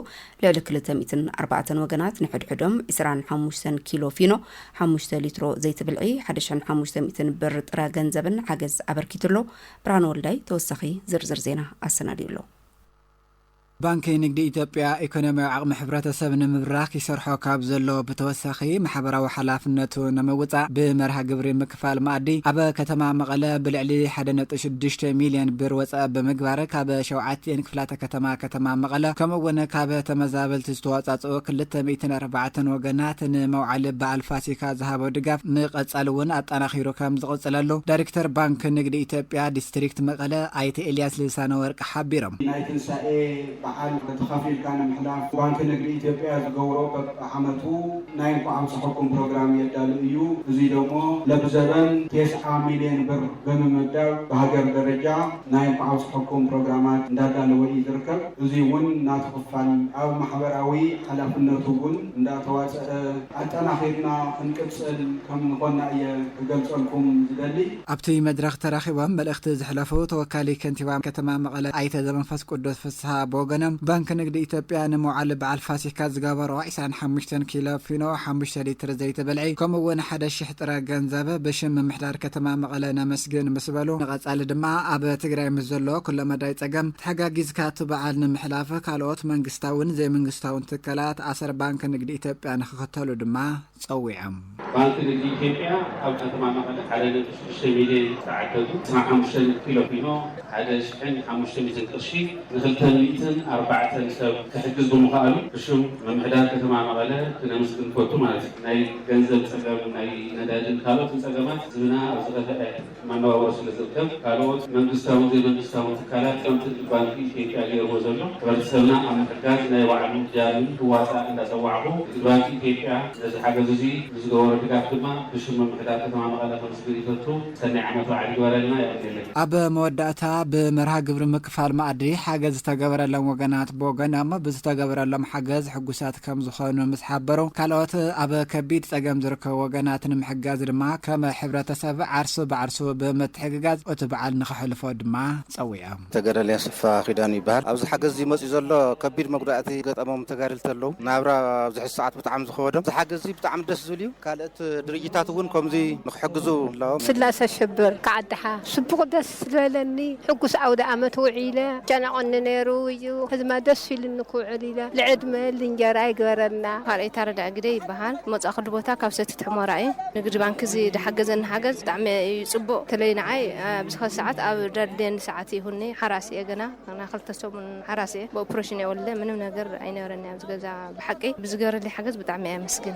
ልዕሊ ክልተ ሚእትን ኣርባዕተን ወገናት ንሕድሕዶም ዕስራን ሓሙሽተን ኪሎ ፊኖ፣ ሓሙሽተ ሊትሮ ዘይቲ ብልዒ፣ ሓደ ሽሕን ሓሙሽተ ሚእትን ብር ጥረ ገንዘብን ሓገዝ ኣበርኪቱ ኣሎ። ብርሃነ ወልዳይ ተወሳኺ ዝርዝር ዜና ኣሰናዲኡ ኣሎ። ባንኪ ንግዲ ኢትዮጵያ ኢኮኖሚያዊ ዓቕሚ ሕብረተሰብ ንምብራኽ ይሰርሖ ካብ ዘሎ ብተወሳኺ ማሕበራዊ ሓላፍነቱ ንምውፃእ ብመርሃ ግብሪ ምክፋል መኣዲ ኣብ ከተማ መቐለ ብልዕሊ ሓደ ነጥቢ ሽዱሽተ ሚልዮን ብር ወፃኢ ብምግባር ካብ ሸውዓቲኤን ክፍላተ ከተማ ከተማ መቐለ ከምኡ እውን ካብ ተመዛበልቲ ዝተዋፃፅኡ ክልተ ሚእትን ኣርባዕተን ወገናት ንመውዓሊ በዓል ፋሲካ ዝሃቦ ድጋፍ ምቐፃል እውን ኣጠናኺሩ ከም ዝቕፅለሉ ዳይሬክተር ባንኪ ንግዲ ኢትዮጵያ ዲስትሪክት መቐለ ኣይተ ኤልያስ ልሳነ ወርቅ ሓቢሮም። ናይ ትንሳኤ በዓል ተኻፊልካ ንምሕላፍ ባንኪ ንግዲ ኢትዮጵያ ዝገብሮ በብዓመቱ ናይ እንኳዕ ኣብፀሐኩም ፕሮግራም የዳሉ እዩ። እዚ ደግሞ ለብዘበን ቴስዓ ሚልዮን ብር ብምምዳብ ብሃገር ደረጃ ናይ እንኳዕ ኣብፀሐኩም ፕሮግራማት እንዳዳለወ እዩ ዝርከብ። እዚ እውን ናቱ ክፋል ኣብ ማሕበራዊ ሓላፍነቱ እውን እንዳተዋፀአ ኣጠናኺርና ክንቅፅል ከም ዝኾንና እየ ክገልፀልኩም ዝደሊ። ኣብቲ መድረኽ ተራኺቦም መልእኽቲ ዘሕለፉ ተወካሊ ከንቲባ ከተማ መቐለ ኣይተ ዘመንፈስ ቅዱስ ፍስሃ ብወገኖም ባንኪ ንግዲ ኢትዮጵያ ንመውዓሊ በዓል ፋሲካ ዝገበሮ ዕስራን ሓሙሽተን ኪሎ ፊኖ፣ ሓሙሽተ ሊትር ዘይቲ ብልዒ ከምኡ እውን ሓደ ሽሕ ጥረ ገንዘብ ብሽም ምምሕዳር ከተማ መቐለ ነመስግን ምስ በሉ ንቐፃሊ ድማ ኣብ ትግራይ ምስ ዘሎ ኩለመዳይ ፀገም ተሓጋጊዝካ እቲ በዓል ንምሕላፍ ካልኦት መንግስታውን ዘይመንግስታውን ትካላት ኣሰር ባንኪ ንግዲ ኢትዮጵያ ንክኽተሉ ድማ ፀዊዖም። ባንኪ ንግዲ ኢትዮጵያ ኣብ ከተማ መቐለ ሓደ ነጥቢ ሽዱሽተ ሚልዮን ዝተዓደጉ ዕስራን ሓሙሽተን ኪሎ ፊኖ ሓደ ሽሕን ሓሙሽተ ሚእትን ቅርሺ ንክልተ ሚእትን ኣርባዕተን ሰብ ክሕግዝ ብምኽኣሉ ብሽም ምምሕዳር ከተማ መቐለ ክነመስግን ንፈቱ ማለት እዩ። ናይ ገንዘብ ፀገም፣ ናይ ነዳድን ካልኦትን ፀገማት ህዝብና ኣብ ዝኸፍአ መነባብሮ ስለ ዝርከብ ካልኦት መንግስታውን ዘይመንግስታውን ትካላት ከምቲ ባንኪ ኢትዮጵያ ገይርዎ ዘሎ ሕብረተሰብና ኣብ ምሕጋዝ ናይ ባዕሉ ጃምን ክዋፃእ እንዳፀዋዕኹ እቲ ባንኪ ኢትዮጵያ ነዚ ሓገዝ እዚ ንዝገበሮ ድጋፍ ድማ ብሽም ምምሕዳር ከተማ መቐለ ከመስግን ይፈቱ። ሰናይ ዓመት በዓል ይግበረልና። የቐንየለይ። ኣብ መወዳእታ ብመርሃ ግብሪ ምክፋል መኣዲ ሓገዝ ዝተገበረሎም ወገናት ብወገኖም ብዝተገበረሎም ሓገዝ ሕጉሳት ከም ዝኾኑ ምስ ሓበሩ ካልኦት ኣብ ከቢድ ፀገም ዝርከቡ ወገናት ንምሕጋዝ ድማ ከም ሕብረተሰብ ዓርሱ ብዓርሱ ብምትሕግጋዝ እቲ በዓል ንኸሕልፎ ድማ ፀዊዖም። ተጋዳላይ ኣሰፋ ኪዳኑ ይበሃል። ኣብዚ ሓገዝ እዚ መፅኡ ዘሎ ከቢድ መጉዳእቲ ገጠሞም ተጋደልቲ ኣለዉ። ናብራ ኣብዚ ሕዚ ሰዓት ብጣዕሚ ዝኸበዶም። እዚ ሓገዝ እዚ ብጣዕሚ ደስ ዝብል እዩ። ካልኦት ድርጅታት እውን ከምዚ ንክሕግዙ ኣለዎም። ስላሰ ሽብር ከዓድሓ ስቡቕ ደስ ዝበለኒ ሕጉስ ኣውደ ኣመት ውዒለ ጨነቐኒ ነይሩ እዩ ህዝማ ደስ ኢሉኒ ክውዕል ኢለ ልዕድመ ልንጀራ ይግበረልና። ካልኣይ ታረዳ ግደ ይበሃል። መጻእኩሉ ቦታ ካብ ሰቲት ሑመራ እየ። ንግዲ ባንክ እዚ ዝሓገዘኒ ሓገዝ ብጣዕሚ እዩ ጽቡቕ። በተለይ ንዓይ ኣብዚ ኸዚ ሰዓት ኣብ ደድልየኒ ሰዓት ይሁኒ ሓራስ እየ ገና ገና ክልተ ሰሙን ሓራስ እየ ብኦፕሬሽን እየ ወልደ ምንም ነገር ኣይነበረኒ ኣብዚ ገዛ ብሓቂ ብዝገበረለይ ሓገዝ ብጣዕሚ እየ ኣመስግን።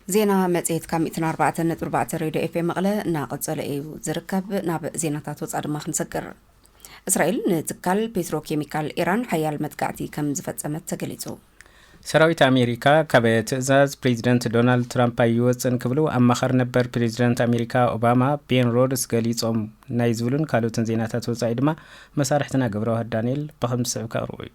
ዜና መጽሔት ካብ ሚእትን ኣርባዕተን ነጥቢ ኣርባዕተ ሬድዮ ኤፍኤም መቐለ እናቐጸለ እዩ ዝርከብ። ናብ ዜናታት ወጻኢ ድማ ክንሰግር። እስራኤል ንትካል ፔትሮኬሚካል ኢራን ሓያል መጥቃዕቲ ከም ዝፈጸመት ተገሊጹ። ሰራዊት ኣሜሪካ ካብ ትእዛዝ ፕሬዚደንት ዶናልድ ትራምፕ ኣይወፅን ክብሉ ኣማኻሪ ነበር ፕሬዚደንት ኣሜሪካ ኦባማ ቤን ሮድስ ገሊፆም። ናይ ዝብሉን ካልኦትን ዜናታት ወፃኢ ድማ መሳርሕትና ገብረዋህድ ዳንኤል ብኸም ዝስዕብ ከቕርቦ እዩ።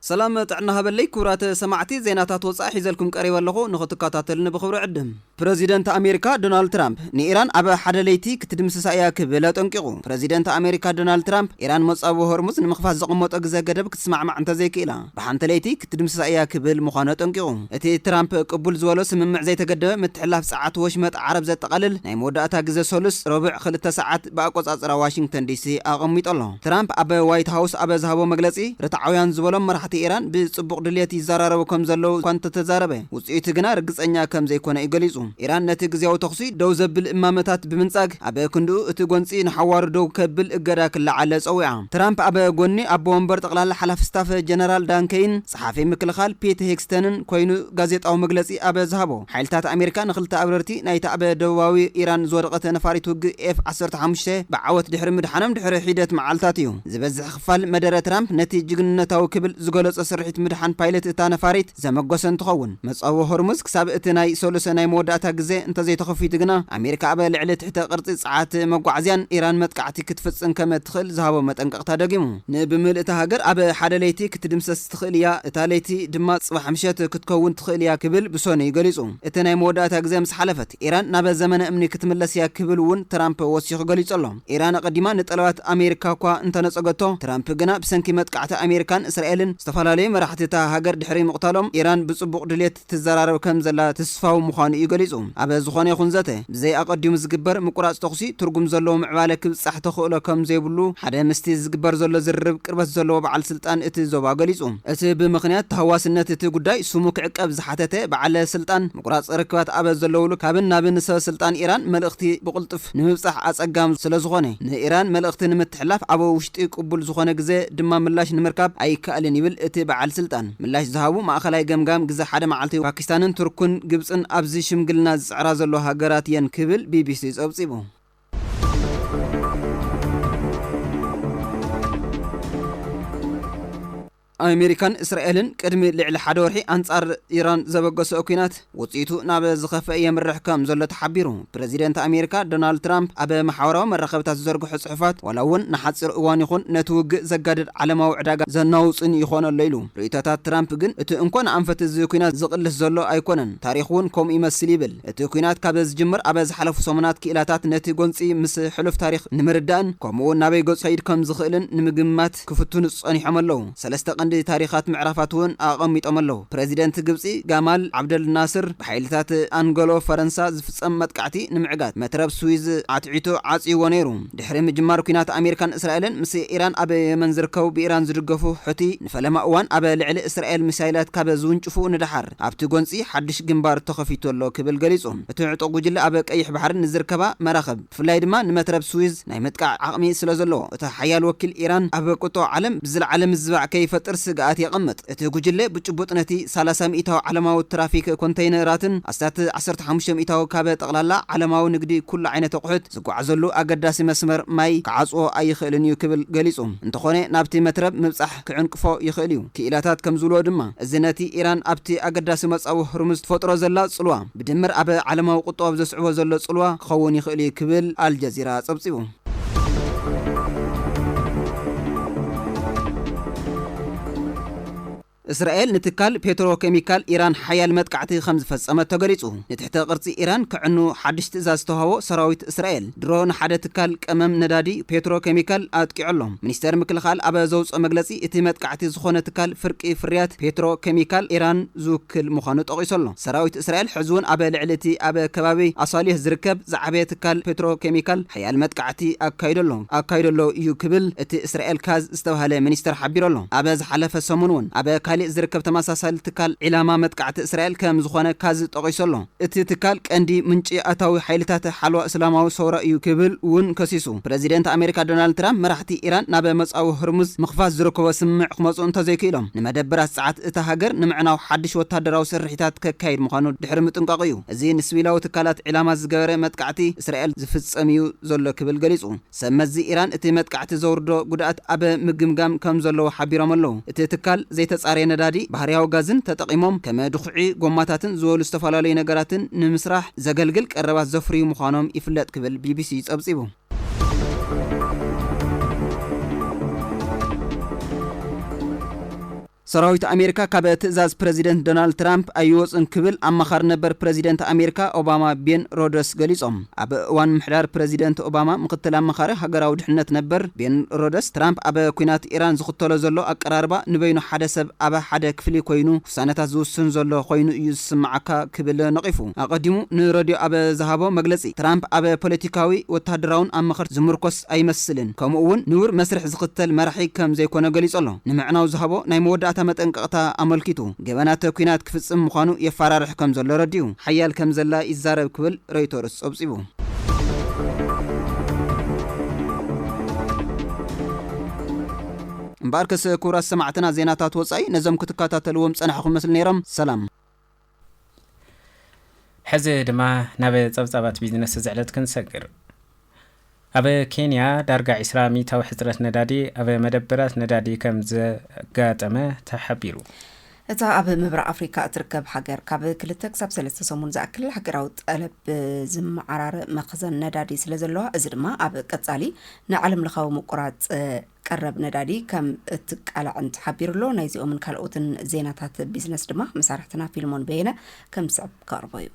ሰላም ጥዕና ሃበለይ ክቡራት ሰማዕቲ፣ ዜናታት ወፃኢ ሒዘልኩም ቀሪበ ኣለኹ፣ ንኽትከታተሉኒ ብኽብሪ ዕድም። ፕረዚደንት ኣሜሪካ ዶናልድ ትራምፕ ንኢራን ኣብ ሓደ ለይቲ ክትድምስሳ እያ ክብል ኣጠንቂቑ። ፕረዚደንት ኣሜሪካ ዶናልድ ትራምፕ ኢራን መጻብቦ ሆርሙዝ ንምኽፋት ዘቐመጦ ግዘ ገደብ ክትስማዕማዕ እንተዘይክኢላ ብሓንቲ ለይቲ ክትድምስሳ እያ ክብል ምዃኑ ኣጠንቂቑ። እቲ ትራምፕ ቅቡል ዝበሎ ስምምዕ ዘይተገደበ ምትሕልላፍ ጸዓት ወሽመጥ ዓረብ ዘጠቓልል ናይ መወዳእታ ግዘ ሰሉስ ረቡዕ ክልተ ሰዓት ብኣቆጻጽራ ዋሽንግተን ዲሲ ኣቐሚጡ ኣሎ። ትራምፕ ኣብ ዋይት ሃውስ ኣብ ዝሃቦ መግለጺ ርትዓውያን ዝበሎም መራሕቲ ኢራን ብጽቡቕ ድልየት ይዘራረቡ ከም ዘለዉ እኳ እንተተዛረበ ውጽኢቱ ግና ርግጸኛ ከም ዘይኮነ እዩ ገሊጹ። ኢራን ነቲ ግዜያዊ ተኹሲ ደው ዘብል እማመታት ብምንጻግ፣ ኣብ ክንድኡ እቲ ጎንጺ ንሓዋሩ ደው ከብል እገዳ ክለዓል ጸዊዓ። ትራምፕ ኣብ ጎኒ ኣቦ ወንበር ጠቕላላ ሓላፊ ስታፍ ጀነራል ዳን ኬይን ጸሓፊ ምክልኻል ፒት ሄግስተንን ኮይኑ ጋዜጣዊ መግለጺ ኣብ ዝሃቦ፣ ሓይልታት ኣሜሪካ ንኽልተ ኣብረርቲ ናይቲ ኣብ ደቡባዊ ኢራን ዝወደቐት ነፋሪት ውግእ ኤፍ ዓሰርተ ሓሙሽተ ብዓወት ድሕሪ ምድሓኖም ድሕሪ ሒደት መዓልታት እዩ። ዝበዝሕ ክፋል መደረ ትራምፕ ነቲ ጅግንነታዊ ክብል ዝገለጾ ስርሒት ምድሓን ፓይለት እታ ነፋሪት ዘመጎሰ እንትኸውን፣ መጻወ ሆርሙዝ ክሳብ እቲ ናይ ሰሉሰ ናይ መወዳእታ ግዜ እንተዘይተኸፊቱ ግና፣ ኣሜሪካ ኣብ ልዕሊ ትሕተ ቅርጺ ጸዓት መጓዓዝያን ኢራን መጥቃዕቲ ክትፍጽም ከም እትኽእል ዝሃቦ መጠንቀቕታ ደጊሙ። ንብምልእቲ ሃገር ኣብ ሓደ ለይቲ ክትድምሰስ ትኽእል እያ፣ እታ ለይቲ ድማ ጽባሕ ምሸት ክትከውን ትኽእል እያ ክብል ብሶኒ ገሊጹ። እቲ ናይ መወዳእታ ግዜ ምስ ሓለፈት፣ ኢራን ናብ ዘመነ እምኒ ክትምለስ እያ ክብል እውን ትራምፕ ወሲኹ ገሊጹ ኣሎ። ኢራን ኣቐዲማ ንጠለባት ኣሜሪካ እኳ እንተነጸገቶ፣ ትራምፕ ግና ብሰንኪ መጥቃዕቲ ኣሜሪካን እስራኤልን ዝተፈላለዩ መራሕቲ እታ ሃገር ድሕሪ ምቕታሎም፣ ኢራን ብጽቡቕ ድሌት ትዘራረብ ከም ዘላ ተስፋዊ ምዃኑ እዩ ገሊጹ። ኣብ ዝኾነ ይኹን ዘተ፣ ብዘይ ኣቐዲሙ ዝግበር ምቁራጽ ተኹሲ ትርጉም ዘለዎ ምዕባለ ክብጻሕ ተኽእሎ ከም ዘይብሉ ሓደ ምስቲ ዝግበር ዘሎ ዝርርብ ቅርበት ዘለዎ በዓል ስልጣን እቲ ዞባ ገሊጹ። እቲ ብምኽንያት ተሃዋስነት እቲ ጉዳይ ስሙ ክዕቀብ ዝሓተተ በዓል ስልጣን፣ ምቁራጽ ርክባት ኣብ ዘለውሉ ካብን ናብን ሰብ ስልጣን ኢራን መልእኽቲ ብቕልጡፍ ንምብጻሕ ኣጸጋም ስለ ዝኾነ፣ ንኢራን መልእኽቲ ንምትሕላፍ ኣብ ውሽጢ ቅቡል ዝኾነ ግዜ ድማ ምላሽ ንምርካብ ኣይከኣልን ይብል እቲ በዓል ስልጣን። ምላሽ ዝሃቡ ማእኸላይ ገምጋም ግዜ ሓደ መዓልቲ ፓኪስታንን ቱርክን ግብጽን ኣብዚ ሽምግልና ዝጽዕራ ዘሎ ሃገራት እየን ክብል ቢቢሲ ጸብጺቡ። ኣሜሪካን እስራኤልን ቅድሚ ልዕሊ ሓደ ወርሒ ኣንጻር ኢራን ዘበገሰኦ ኲናት ውጽኢቱ ናብ ዝኸፍአ የምርሕ ከም ዘሎ ተሓቢሩ። ፕረዚደንት ኣሜሪካ ዶናልድ ትራምፕ ኣብ ማሕበራዊ መራኸብታት ዝዘርግሖ ጽሑፋት፣ ዋላ እውን ንሓጺር እዋን ይኹን ነቲ ውግእ ዘጋድድ ዓለማዊ ዕዳጋ ዘናውጽን ይኾን ኣሎ ኢሉ። ርእይቶታት ትራምፕ ግን እቲ እንኮ ንኣንፈት እዚ ኲናት ዝቕልስ ዘሎ ኣይኮነን፣ ታሪኽ እውን ከምኡ ይመስል ይብል። እቲ ኲናት ካብ ዝጅምር ኣብ ዝሓለፉ ሰሙናት ክኢላታት ነቲ ጎንጺ ምስ ሕሉፍ ታሪኽ ንምርዳእን ከምኡ እውን ናበይ ገጹ ከይድ ከም ዝኽእልን ንምግማት ክፍትኑ ጸኒሖም ኣለዉ። ሰለስተ ቀንዲ ታሪኻት ምዕራፋት እውን ኣቐሚጦም ኣለዉ። ፕረዚደንት ግብጺ ጋማል ዓብደል ናስር ብሓይልታት ኣንጎሎ ፈረንሳ ዝፍጸም መጥቃዕቲ ንምዕጋት መትረብ ስዊዝ ኣትዒቱ ዓጽይዎ ነይሩ። ድሕሪ ምጅማር ኲናት ኣሜሪካን እስራኤልን ምስ ኢራን ኣብ የመን ዝርከቡ ብኢራን ዝድገፉ ሑቲ ንፈለማ እዋን ኣብ ልዕሊ እስራኤል ሚሳይላት ካብ ዝውንጭፉ ንደሓር ኣብቲ ጎንጺ ሓድሽ ግንባር ተኸፊቱ ኣሎ ክብል ገሊጹ። እቲ ዕጡቕ ጉጅለ ኣብ ቀይሕ ባሕሪ ንዝርከባ መራኽብ ብፍላይ ድማ ንመትረብ ስዊዝ ናይ ምጥቃዕ ዓቕሚ ስለ ዘለዎ፣ እቲ ሓያል ወኪል ኢራን ኣብ ቁጥዖ ዓለም ብዝለዓለ ምዝባዕ ከይፈጥር ስግኣት የቐምጥ። እቲ ጉጅለ ብጭቡጥ ነቲ ሰላሳ ሚእታዊ ዓለማዊ ትራፊክ ኮንተይነራትን ኣስታት ዓሰርተ ሓሙሽተ ሚእታዊ ካብ ጠቕላላ ዓለማዊ ንግዲ ኩሉ ዓይነት ኣቑሑት ዝጓዓዘሉ ኣገዳሲ መስመር ማይ ክዓጽዎ ኣይኽእልን እዩ ክብል ገሊጹ። እንተኾነ ናብቲ መትረብ ምብጻሕ ክዕንቅፎ ይኽእል እዩ። ክኢላታት ከም ዝብልዎ ድማ፣ እዚ ነቲ ኢራን ኣብቲ ኣገዳሲ መጻዊ ሆርሙዝ ትፈጥሮ ዘላ ጽልዋ፣ ብድምር ኣብ ዓለማዊ ቁጠባ ዘስዕቦ ዘሎ ጽልዋ ክኸውን ይኽእል እዩ ክብል ኣልጀዚራ ጸብጺቡ። እስራኤል ንትካል ፔትሮኬሚካል ኢራን ሓያል መጥቃዕቲ ከም ዝፈጸመት ተገሊጹ። ንትሕተ ቅርጺ ኢራን ከዕኑ ሓድሽ ትእዛዝ ዝተዋህቦ ሰራዊት እስራኤል፣ ድሮ ንሓደ ትካል ቀመም ነዳዲ ፔትሮኬሚካል ኣጥቂዑ ኣሎ። ሚኒስቴር ምክልኻል ኣብ ዘውፅኦ መግለጺ፣ እቲ መጥቃዕቲ ዝኾነ ትካል ፍርቂ ፍርያት ፔትሮኬሚካል ኢራን ዝውክል ምዃኑ ጠቒሱ ኣሎ። ሰራዊት እስራኤል ሕዚ እውን ኣብ ልዕሊ እቲ ኣብ ከባቢ ኣሳሊህ ዝርከብ ዝዓበየ ትካል ፔትሮኬሚካል ሓያል መጥቃዕቲ ኣካይዶ ኣሎ፣ ኣካይዶ ኣሎ እዩ ክብል እቲ እስራኤል ካዝ ዝተባህለ ሚኒስተር ሓቢሩ ኣሎ። ኣብ ዝሓለፈ ሰሙን እውን ኣብ ካሊእ ዝርከብ ተመሳሳሊ ትካል ዒላማ መጥቃዕቲ እስራኤል ከም ዝኾነ ካዝ ጠቒሱ ኣሎ። እቲ ትካል ቀንዲ ምንጪ ኣታዊ ሓይልታት ሓለዋ እስላማዊ ሰውራ እዩ ክብል እውን ከሲሱ። ፕረዚደንት ኣሜሪካ ዶናልድ ትራምፕ መራሕቲ ኢራን ናብ መጻዊ ህርሙዝ ምኽፋት ዝርከቦ ስምምዕ ክመጹ እንተዘይክኢሎም፣ ንመደበራት ጸዓት እታ ሃገር ንምዕናው ሓድሽ ወታደራዊ ስርሒታት ከካይድ ምዃኑ ድሕሪ ምጥንቃቑ እዩ። እዚ ንስቪላዊ ትካላት ዒላማ ዝገበረ መጥቃዕቲ እስራኤል ዝፍጸም እዩ ዘሎ ክብል ገሊጹ። ሰብ መዚ ኢራን እቲ መጥቃዕቲ ዘውርዶ ጉድኣት ኣብ ምግምጋም ከም ዘለዎ ሓቢሮም ኣለዉ። እቲ ትካል ዘይተጻረየ ነዳዲ፣ ባህርያዊ ጋዝን ተጠቒሞም፣ ከም ድኹዒ፣ ጎማታትን ዝበሉ ዝተፈላለዩ ነገራትን ንምስራሕ ዘገልግል ቀረባት ዘፍርዩ ምዃኖም ይፍለጥ ክብል ቢቢሲ ጸብጺቡ። ሰራዊት ኣሜሪካ ካብ ትእዛዝ ፕረዚደንት ዶናልድ ትራምፕ ኣይወፅን ክብል ኣማኻሪ ነበር ፕረዚደንት ኣሜሪካ ኦባማ ቤን ሮደስ ገሊፆም። ኣብ እዋን ምሕዳር ፕረዚደንት ኦባማ ምክትል ኣማኻሪ ሃገራዊ ድሕነት ነበር ቤን ሮደስ፣ ትራምፕ ኣብ ኲናት ኢራን ዝኽተሎ ዘሎ ኣቀራርባ ንበይኑ ሓደ ሰብ ኣብ ሓደ ክፍሊ ኮይኑ ውሳነታት ዝውስን ዘሎ ኮይኑ እዩ ዝስምዓካ ክብል ነቒፉ። ኣቐዲሙ ንረድዮ ኣብ ዝሃቦ መግለፂ፣ ትራምፕ ኣብ ፖለቲካዊ፣ ወታደራውን ኣማኸርቲ ዝምርኮስ ኣይመስልን፣ ከምኡ እውን ንቡር መስርሕ ዝኽተል መራሒ ከም ዘይኮነ ገሊፁ ኣሎ። ንምዕናው ዝሃቦ ናይ መወዳእታ መጠንቀቕታ ኣመልኪቱ፣ ገበናተ ኲናት ክፍጽም ምዃኑ የፈራርሕ ከም ዘሎ ረዲኡ። ሓያል ከም ዘላ ይዛረብ ክብል ሮይተርስ ጸብጺቡ። እምበኣርከስ ክቡራት ሰማዕትና፣ ዜናታት ወጻኢ ነዞም ክትከታተልዎም ጸናሕኹም መስል ነይሮም። ሰላም። ሕዚ ድማ ናብ ጸብጻባት ቢዝነስ እዚ ዕለት ክንሰግር። ኣብ ኬንያ ዳርጋ ዒስራ ሚእታዊ ሕጽረት ነዳዲ ኣብ መደበራት ነዳዲ ከም ዘጋጠመ ተሓቢሩ። እታ ኣብ ምብራቕ ኣፍሪካ እትርከብ ሃገር ካብ ክልተ ክሳብ ሰለስተ ሰሙን ዝኣክል ሃገራዊ ጠለብ ዝመዓራረ መኽዘን ነዳዲ ስለ ዘለዋ፣ እዚ ድማ ኣብ ቀጻሊ ንዓለም ለኻዊ ምቁራጽ ቀረብ ነዳዲ ከም እትቃላዕን ተሓቢሩ ኣሎ። ናይዚኦምን ካልኦትን ዜናታት ቢዝነስ ድማ መሳርሕትና ፊልሞን በየነ ከም ዝስዕብ ከቕርቦ እዩ።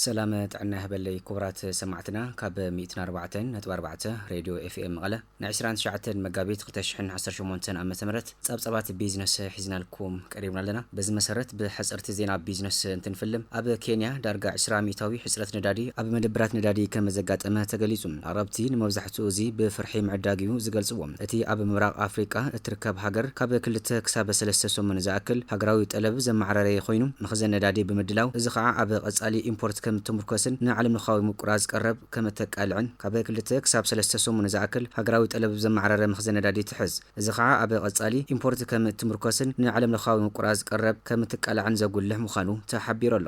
ሰላም ጥዕና ይሃበለይ ክቡራት ሰማዕትና፣ ካብ ሚእትን ኣርባዕተን ነጥቢ ኣርባዕተ ሬድዮ ኤፍ ኤም መቐለ ናይ ዕስራን ትሽዓተን መጋቢት ክልተ ሽሕን ዓሰርተ ሸሞንተን ዓመተ ምህረት ጸብጻባት ቢዝነስ ሒዝናልኩም ቀሪብና ኣለና። በዚ መሰረት ብሕጽርቲ ዜና ቢዝነስ እንትንፍልም፣ ኣብ ኬንያ ዳርጋ ዕስራ ሚእታዊ ሕጽረት ነዳዲ ኣብ መደብራት ነዳዲ ከም ዘጋጠመ ተገሊጹ። ኣቕረብቲ ንመብዛሕትኡ እዚ ብፍርሒ ምዕዳግ እዩ ዝገልጽዎ። እቲ ኣብ ምብራቕ ኣፍሪቃ እትርከብ ሃገር ካብ ክልተ ክሳብ ሰለስተ ሰሙን ዝኣክል ሃገራዊ ጠለብ ዘመዓራረየ ኮይኑ፣ መኽዘን ነዳዲ ብምድላው፣ እዚ ኸዓ ኣብ ቀጻሊ ኢምፖርት ከም እትምርኮስን ንዓለም ለኻዊ ምቁራጽ ቀረብ ከም እተቃልዕን፣ ካብ ክልተ ክሳብ ሰለስተ ሰሙን ዝኣክል ሃገራዊ ጠለብ ዘመዓራረ መኽዘን ነዳዲ ትሕዝ። እዚ ኸዓ ኣብ ቀጻሊ ኢምፖርት ከም እትምርኮስን ንዓለም ለኻዊ ምቁራጽ ቀረብ ከም እትቃላዕን ዘጉልሕ ምዃኑ ተሓቢሩ ኣሎ።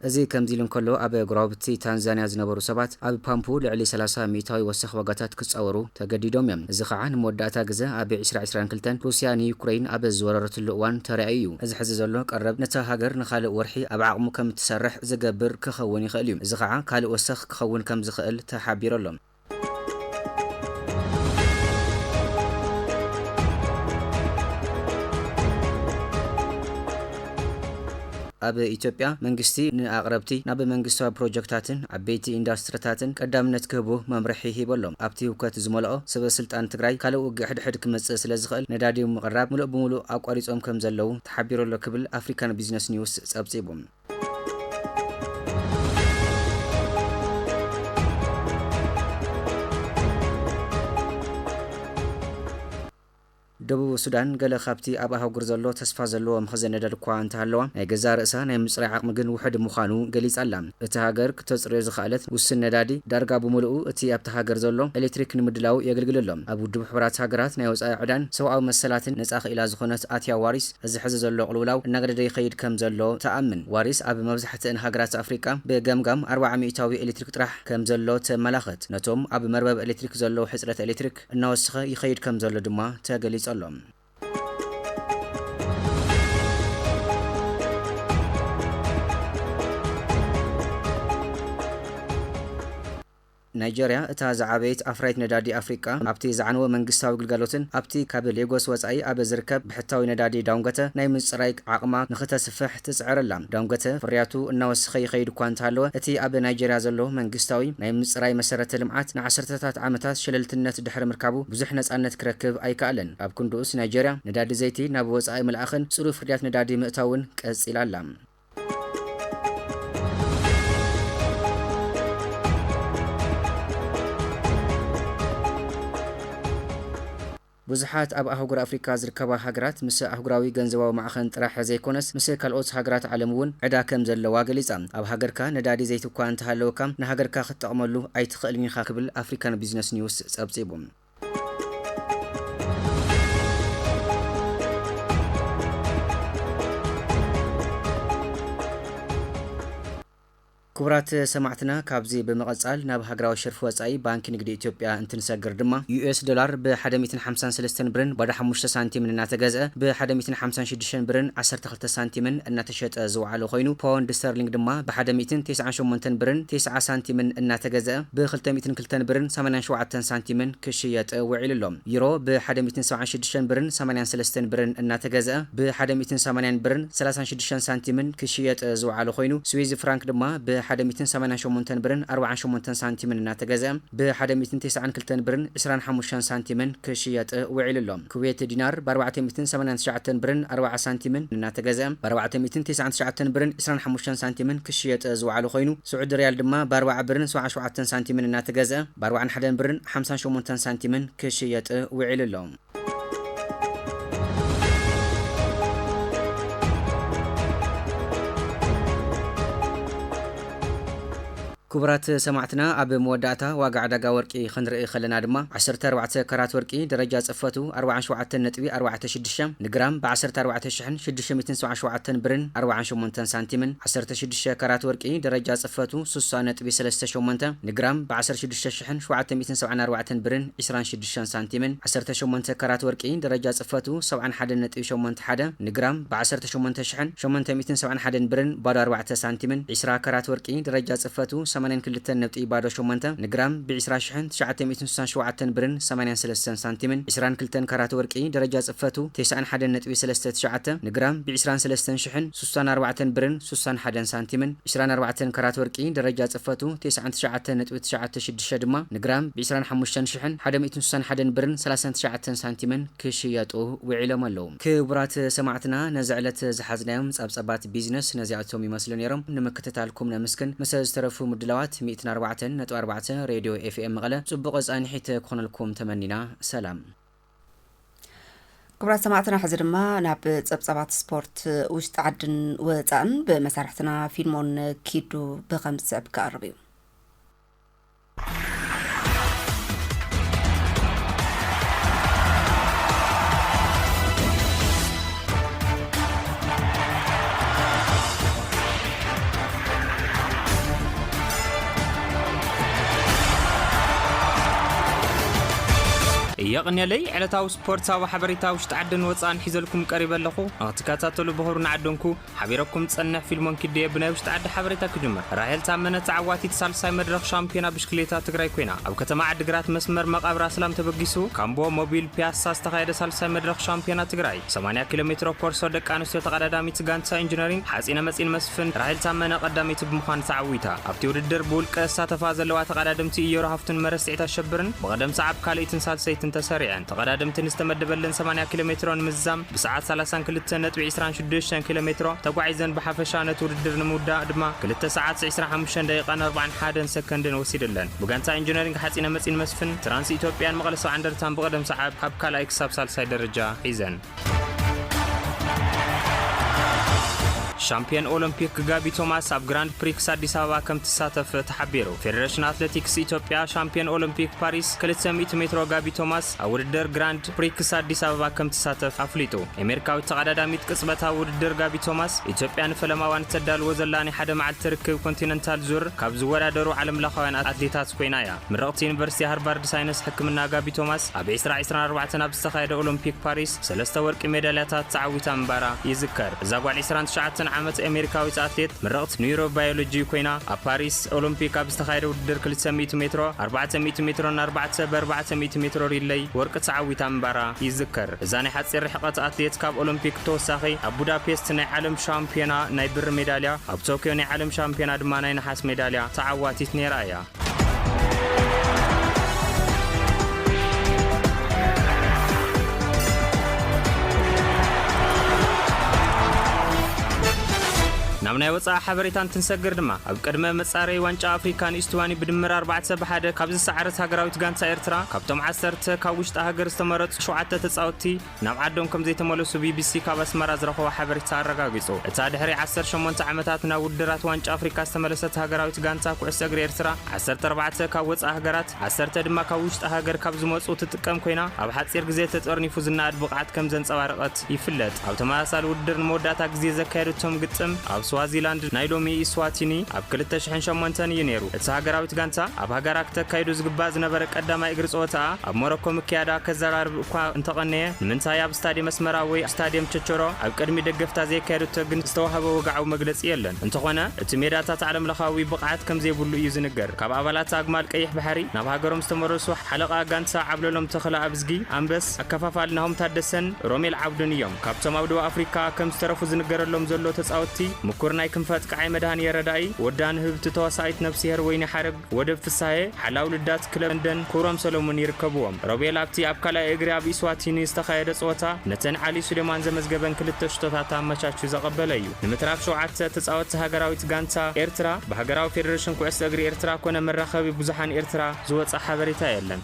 እዚ ከምዚ ኢሉ እንከሎ፣ ኣብ ጎረባብቲ ታንዛንያ ዝነበሩ ሰባት ኣብ ፓምፑ ልዕሊ ሰላሳ ሚእታዊ ወሰኽ ዋጋታት ክጻወሩ ተገዲዶም እዮም። እዚ ኸዓ ንመወዳእታ ግዘ ኣብ ዕስራ ዕስራን ክልተን ሩስያ ንዩክረይን ኣብ ዝወረረትሉ እዋን ተራእዩ እዩ። እዚ ሕዚ ዘሎ ቀረብ ነታ ሃገር ንኻልእ ወርሒ ኣብ ዓቕሙ ከም እትሰርሕ ዝገብር ክኸውን ይኽእል እዩ። እዚ ኸዓ ካልእ ወሰኽ ክኸውን ከም ዝኽእል ተሓቢሩ ኣሎ። ኣብ ኢትዮጵያ መንግስቲ ንኣቕረብቲ ናብ መንግስታዊ ፕሮጀክታትን ዓበይቲ ኢንዳስትሪታትን ቀዳምነት ክህቡ መምርሒ ሂቡ ኣሎ። ኣብቲ ህውከት ዝመልኦ ሰበ ስልጣን ትግራይ ካልእ ውግእ ሕድሕድ ክመጽእ ስለ ዝኽእል ነዳዲ ምቕራብ ምሉእ ብምሉእ ኣቋሪጾም ከም ዘለዉ ተሓቢሩ ኣሎ ክብል ኣፍሪካን ቢዝነስ ኒውስ ጸብጺቡ። ደቡብ ሱዳን፣ ገለ ካብቲ ኣብ ኣህጉር ዘሎ ተስፋ ዘለዎ መኽዘን ነዳዲ እኳ እንተሃለዋ፣ ናይ ገዛእ ርእሳ ናይ ምጽራይ ዓቕሚ ግን ውሑድ ምዃኑ ገሊጻ ኣላ። እታ ሃገር ክተጽርዮ ዝኸኣለት ውሱን ነዳዲ፣ ዳርጋ ብምሉኡ እቲ ኣብታ ሃገር ዘሎ ኤሌክትሪክ ንምድላው የገልግል ኣሎ። ኣብ ውድብ ሕቡራት ሃገራት ናይ ወጻኢ ዕዳን ሰብኣዊ መሰላትን ነጻ ክኢላ ዝኾነት ኣትያ ዋሪስ፣ እዚ ሕዚ ዘሎ ቅልውላው እናገደደ ይኸይድ ከም ዘሎ ትኣምን። ዋሪስ ኣብ መብዛሕትአን ሃገራት ኣፍሪቃ ብገምጋም ኣርብዓ ሚእታዊ ኤሌክትሪክ ጥራሕ ከም ዘሎ ተመላኽት። ነቶም ኣብ መርበብ ኤሌክትሪክ ዘለዉ ሕጽረት ኤሌክትሪክ እናወሰኸ ይኸይድ ከም ዘሎ ድማ ተገሊጹ ኣሎ። ናይጀርያ፣ እታ ዝዓበየት ኣፍራይት ነዳዲ ኣፍሪቃ፣ ኣብቲ ዝዓነወ መንግስታዊ ግልጋሎትን ኣብቲ ካብ ሌጎስ ወጻኢ ኣብ ዝርከብ ብሕታዊ ነዳዲ ዳንጎተ ናይ ምጽራይ ዓቕማ ንኽተስፍሕ ትጽዕር ኣላ። ዳንጎተ ፍርያቱ እናወሰኸ ይኸይድ እኳ እንተሃለወ፣ እቲ ኣብ ናይጀርያ ዘሎ መንግስታዊ ናይ ምጽራይ መሰረተ ልምዓት ንዓሰርተታት ዓመታት ሸለልትነት ድሕሪ ምርካቡ ብዙሕ ነጻነት ክረክብ ኣይከኣለን። ኣብ ክንድኡስ፣ ናይጀርያ ነዳዲ ዘይቲ ናብ ወጻኢ ምልኣኽን ጽሩይ ፍርያት ነዳዲ ምእታውን ቀጺላ ኣላ። ብዙሓት ኣብ ኣህጉር ኣፍሪካ ዝርከባ ሃገራት ምስ ኣህጉራዊ ገንዘባዊ ማዕኸን ጥራሕ ዘይኮነስ፣ ምስ ካልኦት ሃገራት ዓለም እውን ዕዳ ከም ዘለዋ ገሊጻ። ኣብ ሃገርካ ነዳዲ ዘይቲ እኳ እንተሃለወካ፣ ንሃገርካ ክትጠቕመሉ ኣይትኽእልን ኢኻ ክብል ኣፍሪካን ቢዝነስ ኒውስ ጸብጺቡ። ክቡራት ሰማዕትና፣ ካብዚ ብምቕጻል ናብ ሃገራዊ ሸርፊ ወጻኢ ባንኪ ንግዲ ኢትዮጵያ እንትንሰግር ድማ፣ ዩ ኤስ ዶላር ብ ሓደ ሚእትን ሓምሳን ሰለስተን ብርን ባዶ ሓሙሽተ ሳንቲምን እናተገዝአ፣ ብ ሓደ ሚእትን ሓምሳን ሽዱሽተን ብርን ዓሰርተ ክልተ ሳንቲምን እናተሸጠ ዝወዓለ ኮይኑ፣ ፓውንድ ስተርሊንግ ድማ ብ ሓደ ሚእትን ተስዓን ሸሞንተን ብርን ተስዓ ሳንቲምን እናተገዝአ፣ ብ ክልተ ሚእትን ክልተን ብርን ሰማንያን ሸውዓተን ሳንቲምን ክሽየጥ ውዒሉ ኣሎ። ዩሮ ብ ሓደ ሚእትን ሰብዓን ሽዱሽተን ብርን ሰማንያን ሰለስተን ብርን እናተገዝአ፣ ብ ሓደ ሚእትን ሰማንያን ብርን ሰላሳን ሽዱሽተን ሳንቲምን ክሽየጥ ዝወዓለ ኮይኑ፣ ስዊዝ ፍራንክ ድማ ብ ሓደ ሚእትን ሰማንያን ሸሞንተን ብርን ኣርባዓን ሸሞንተን ሳንቲምን እናተገዝአ፣ ብ ሓደ ሚእትን ተስዓን ክልተን ብርን ዕስራን ሓሙሽተን ሳንቲምን ክሽየጥ ውዒሉ ኣሎ። ኩዌት ዲናር ብ ኣርባዕተ ሚእትን ሰማንያን ትሽዓተን ብርን ኣርባዓ ሳንቲምን እናተገዝአ፣ ብ ኣርባዕተ ሚእትን ተስዓን ትሽዓተን ብርን ዕስራን ሓሙሽተን ሳንቲምን ክሽየጥ ዝወዓለ ኮይኑ፣ ስዑዲ ሪያል ድማ ብ ኣርባዓ ብርን ሰብዓን ሸውዓተን ሳንቲምን እናተገዝአ፣ ብ ኣርባዓን ሓደን ብርን ሓምሳን ሸሞንተን ሳንቲምን ክሽየጥ ውዒሉ ኣሎ። ክቡራት ሰማዕትና፣ ኣብ መወዳእታ ዋጋ ዕዳጋ ወርቂ ክንርኢ ከለና ድማ፣ ዓሰርተ ኣርባዕተ ካራት ወርቂ ደረጃ ጽፈቱ ኣርባዓን ሸውዓተን ነጥቢ ኣርባዕተ ሽዱሽተ ንግራም ብ ዓሰርተ ኣርባዕተ ሽሕን ሽዱሽተ ሚእትን ሰብዓን ሸውዓተን ብርን ኣርባዓን ሸሞንተን ሳንቲምን፣ ዓሰርተ ሽዱሽተ ካራት ወርቂ ደረጃ ጽፈቱ ስሳ ነጥቢ ሰለስተ ሸሞንተ ንግራም ብ ዓሰርተ ሽዱሽተ ሽሕን ሸውዓተ ሚእትን ሰብዓን ኣርባዕተን ብርን ዕስራን ሽዱሽተን ሳንቲምን፣ ዓሰርተ ሸሞንተ ካራት ወርቂ ደረጃ ጽፈቱ ሰብዓን ሓደን ነጥቢ ሸሞንተ ሓደ ንግራም ብ ዓሰርተ ሸሞንተ ሽሕን ሸሞንተ ሚእትን ሰብዓን ሓደን ብርን ባዶ ኣርባዕተ ሳንቲምን፣ ዕስራ ካራት ወርቂ ደረጃ ጽፈቱ ሰማንያን ክልተን ነጥቢ ባዶ ሸሞንተ ንግራም ብ ዕስራ ሽሕን ትሽዓተ ሚእትን ስሳን ሸውዓተን ብርን ሰማንያን ሰለስተን ሳንቲምን፣ ዕስራን ክልተን ካራት ወርቂ ደረጃ ጽፈቱ ተስዓን ሓደን ነጥቢ ሰለስተ ትሽዓተ ንግራም ብ ዕስራን ሰለስተን ሽሕን ስሳን ኣርባዕተን ብርን ስሳን ሓደን ሳንቲምን፣ ዕስራን ኣርባዕተን ካራት ወርቂ ደረጃ ጽፈቱ ተስዓን ትሽዓተ ነጥቢ ትሽዓተ ሽዱሽተ ድማ ንግራም ብ ዕስራን ሓሙሽተን ሽሕን ሓደ ሚእትን ስሳን ሓደን ብርን ሰላሳን ትሽዓተን ሳንቲምን ክሽየጡ ውዒሎም ኣለዉ። ክቡራት ሰማዕትና፣ ነዚ ዕለት ዝሓዝናዮም ጸብጸባት ቢዝነስ ነዚኣቶም ይመስሉ ነይሮም። ንምክትታልኩም ነመስግን። ምስ ዝተረፉ ምድላዋት ሚእትን ኣርባዕተን ነጥቢ ኣርባዕተ ሬድዮ ኤፍ ኤም መቐለ ጽቡቕ ጻንሒት ክኾነልኩም ተመኒና። ሰላም። ክቡራት ሰማዕትና፣ ሕዚ ድማ ናብ ጸብጸባት ስፖርት ውሽጢ ዓድን ወጻእን ብመሳርሕትና ፊልሞን ኪዱ ብኸም ዝስዕብ ክቐርብ እዩ። የቕንየለይ፣ ዕለታዊ ስፖርታዊ ሓበሬታ ውሽጢ ዓድን ወጻእን ሒዘልኩም ቀሪበ ኣለኹ። ንኽትከታተሉ ብኽብሪ ንዓደንኩ። ሓቢረኩም ጸንሕ ፊልሞን ኪድየ ብናይ ውሽጢ ዓዲ ሓበሬታ ክጅምር። ራሄል ታመነ ተዓዋቲት ሳልሳይ መድረኽ ሻምፒዮና ብሽክሌታ ትግራይ ኮይና፣ ኣብ ከተማ ዓዲግራት መስመር መቓብር ኣስላም ተበጊሱ፣ ካምቦ ሞቢል ፒያሳ ዝተኻየደ ሳልሳይ መድረኽ ሻምፒዮና ትግራይ ሰማንያ ኪሎ ሜትሮ ኮርሶ ደቂ ኣንስትዮ ተቐዳዳሚት ጋንታ ኢንጂነሪንግ ሓጺነ መጺን መስፍን ራሄል ታመነ ቀዳመይቲ ብምዃን ተዓዊታ። ኣብቲ ውድድር ብውልቀ ዝሳተፋ ዘለዋ ተቐዳደምቲ ኢዮር ሃፍቱን መረስዒት ኣሸብርን ብቐደም ሰዓብ ካልኣይትን ሳልሰይትን ተሰሪዐን። ተቐዳደምቲ ንዝተመደበለን ሰማንያ ኪሎ ሜትሮ ንምዝዛም ብሰዓት ሰላሳን ክልተን ነጥቢ ዕስራን ሽዱሽተን ኪሎ ሜትሮ ተጓዒዘን። ብሓፈሻ ነቲ ውድድር ንምውዳእ ድማ ክልተ ሰዓት ዕስራን ሓሙሽተን ደቂቓን ኣርባዓን ሓደን ሰከንድን ወሲድለን። ብጋንታ ኢንጂነሪንግ ሓጺነ መጺን መስፍን፣ ትራንስ ኢትዮጵያን መቐለ ሰብዓ እንደርታን ብቐደም ሰዓብ ካብ ካልኣይ ክሳብ ሳልሳይ ደረጃ ሒዘን። ሻምፒዮን ኦሎምፒክ ጋቢ ቶማስ ኣብ ግራንድ ፕሪክስ ኣዲስ ኣበባ ከም ትሳተፍ ተሓቢሩ። ፌደሬሽን ኣትሌቲክስ ኢትዮጵያ ሻምፒዮን ኦሎምፒክ ፓሪስ ክልተ ሚእቲ ሜትሮ ጋቢ ቶማስ ኣብ ውድድር ግራንድ ፕሪክስ ኣዲስ ኣበባ ከም ትሳተፍ ኣፍሊጡ። ኤሜሪካዊት ተቐዳዳሚት ቅጽበታዊ ውድድር ጋቢ ቶማስ፣ ኢትዮጵያ ንፈለማ እዋን እተዳልዎ ዘላ ናይ ሓደ መዓልቲ ርክብ ኮንቲነንታል ዙር ካብ ዝወዳደሩ ዓለምለኻውያን ኣትሌታት ኮይና እያ። ምርቕቲ ዩኒቨርሲቲ ሃርቫርድ ሳይንስ ሕክምና ጋቢ ቶማስ፣ ኣብ ዕስራ ዕስራን ኣርባዕተን ኣብ ዝተኻየደ ኦሎምፒክ ፓሪስ ሰለስተ ወርቂ ሜዳልያታት ተዓዊታ ምንባራ ይዝከር። እዛ ጓል ዕስራን ትሽዓተን ዓመት ኣሜሪካዊት ኣትሌት ምርቕት ኒውሮባዮሎጂ ኮይና፣ ኣብ ፓሪስ ኦሎምፒክ ኣብ ዝተኻየደ ውድድር ክልተ ሚእቲ ሜትሮ፣ ኣርባዕተ ሚእቲ ሜትሮን ኣርባዕተ ብኣርባዕተ ሚእቲ ሜትሮ ሪለይ ወርቂ ተዓዊታ ምንባራ ይዝከር። እዛ ናይ ሓጺር ርሕቀት ኣትሌት ካብ ኦሎምፒክ ብተወሳኺ ኣብ ቡዳፔስት ናይ ዓለም ሻምፒዮና ናይ ብሪ ሜዳልያ፣ ኣብ ቶክዮ ናይ ዓለም ሻምፒዮና ድማ ናይ ነሓስ ሜዳልያ ተዓዋቲት ነይራ እያ። ናብ ናይ ወጻኢ ሓበሬታ እንትንሰግር ድማ፣ ኣብ ቅድመ መጻረዪ ዋንጫ ኣፍሪካ ንኢስቱዋኒ ብድምር ኣርባዕተ ብሓደ ካብ ዝሰዓረት ሃገራዊት ጋንታ ኤርትራ፣ ካብቶም ዓሰርተ ካብ ውሽጢ ሃገር ዝተመረጹ ሸውዓተ ተጻወትቲ ናብ ዓዶም ከም ዘይተመለሱ ቢቢሲ ካብ ኣስመራ ዝረኸቦ ሓበሬታ ኣረጋጊጹ። እታ ድሕሪ ዓሰርተ ሸሞንተ ዓመታት ናብ ውድድራት ዋንጫ ኣፍሪካ ዝተመለሰት ሃገራዊት ጋንታ ኩዕሶ እግሪ ኤርትራ፣ ዓሰርተ ኣርባዕተ ካብ ወጻኢ ሃገራት፣ ዓሰርተ ድማ ካብ ውሽጢ ሃገር ካብ ዝመጹ ትጥቀም ኮይና፣ ኣብ ሓጺር ግዜ ተጠርኒፉ ዝነኣድ ብቕዓት ከም ዘንጸባረቐት ይፍለጥ። ኣብ ተመሳሳሊ ውድድር ንመወዳእታ ግዜ ዘካየደቶም ግጥም፣ ኣብ ስዋዚላንድ ናይ ሎሚ ኢስዋቲኒ፣ ኣብ ክልተ ሽሕን ሸሞንተን እዩ ነይሩ። እታ ሃገራዊት ጋንታ ኣብ ሃገራ ክተካይዶ ዝግባእ ዝነበረ ቀዳማይ እግሪ ጸወታኣ ኣብ ሞሮኮ ምክያዳ ከዘራርብ እኳ እንተቐነየ፣ ንምንታይ ኣብ ስታድየም ኣስመራ ወይ ስታድየም ቸቸሮ ኣብ ቅድሚ ደገፍታ ዘየካየደቶ ግን ዝተዋህበ ወግዓዊ መግለጺ የለን። እንተኾነ፣ እቲ ሜዳታት ዓለምለኻዊ ብቕዓት ከም ዘይብሉ እዩ ዝንገር። ካብ ኣባላት ኣግማል ቀይሕ ባሕሪ ናብ ሃገሮም ዝተመለሱ ሓለቓ ጋንታ ዓብለሎም ተኽለ ኣብዝጊ፣ ኣንበስ፣ ኣከፋፋሊ ናሆም ታደሰን ሮሜል ዓብዱን እዮም። ካብቶም ኣብ ደቡብ ኣፍሪካ ከም ዝተረፉ ዝንገረሎም ዘሎ ተጻወትቲ፣ ምኩር ናይ ክንፈ ኣጥቃዓይ መድሃንየ ረዳኢ፣ ወዳ ንህብቲ ተዋሳኢት ነፍስሄር ወይኒ ሓረግ፣ ወደብ ፍሳሄ፣ ሓላው ልዳት ክለብ ለንደን ክብሮም ሰሎሙን ይርከብዎም። ሮቤል ኣብቲ ኣብ ካልኣይ እግሪ ኣብ ኢስዋቲኒ ዝተኻየደ ጸወታ፣ ነተን ዓሊ ሱሌማን ዘመዝገበን ክልተ ሽቶታት ኣመቻቹ ዘቐበለ እዩ። ንምትራፍ ሸውዓተ ተጻወትቲ ሃገራዊት ጋንታ ኤርትራ ብሃገራዊ ፌደሬሽን ኩዕሶ እግሪ ኤርትራ ኮነ መራኸቢ ብዙሓን ኤርትራ ዝወጸ ሓበሬታ የለን።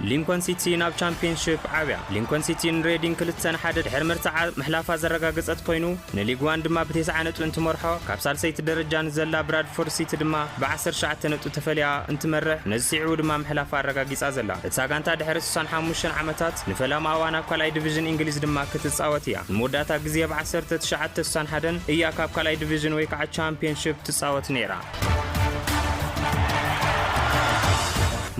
ሊንኮን ሲቲ ናብ ቻምፒየንሺፕ ዓብያ። ሊንኮን ሲቲን ሬዲንግ ክልተ ንሓደ ድሕሪ ምርትዓ ምሕላፋ ዘረጋገጸት ኮይኑ፣ ንሊግ ዋን ድማ ብተስዓ ነጥቢ እንትመርሖ፣ ካብ ሳልሰይቲ ደረጃ ንዘላ ብራድፎርድ ሲቲ ድማ ብዓሰርተ ትሽዓተ ነጥቢ ተፈልያ እንትመርሕ፣ ነዚ ስዒቡ ድማ ምሕላፋ ኣረጋጊጻ ዘላ። እታ ጋንታ ድሕሪ ስሳን ሓሙሽተን ዓመታት ንፈለማ እዋን ኣብ ካልኣይ ዲቪዥን እንግሊዝ ድማ ክትጻወት እያ። ንመወዳእታ ግዜ ብ ዓሰርተ ትሽዓተ ስሳን ሓደን እያ ካብ ካልኣይ ዲቪዥን ወይ ከዓ ቻምፒየንሺፕ ትጻወት ነይራ።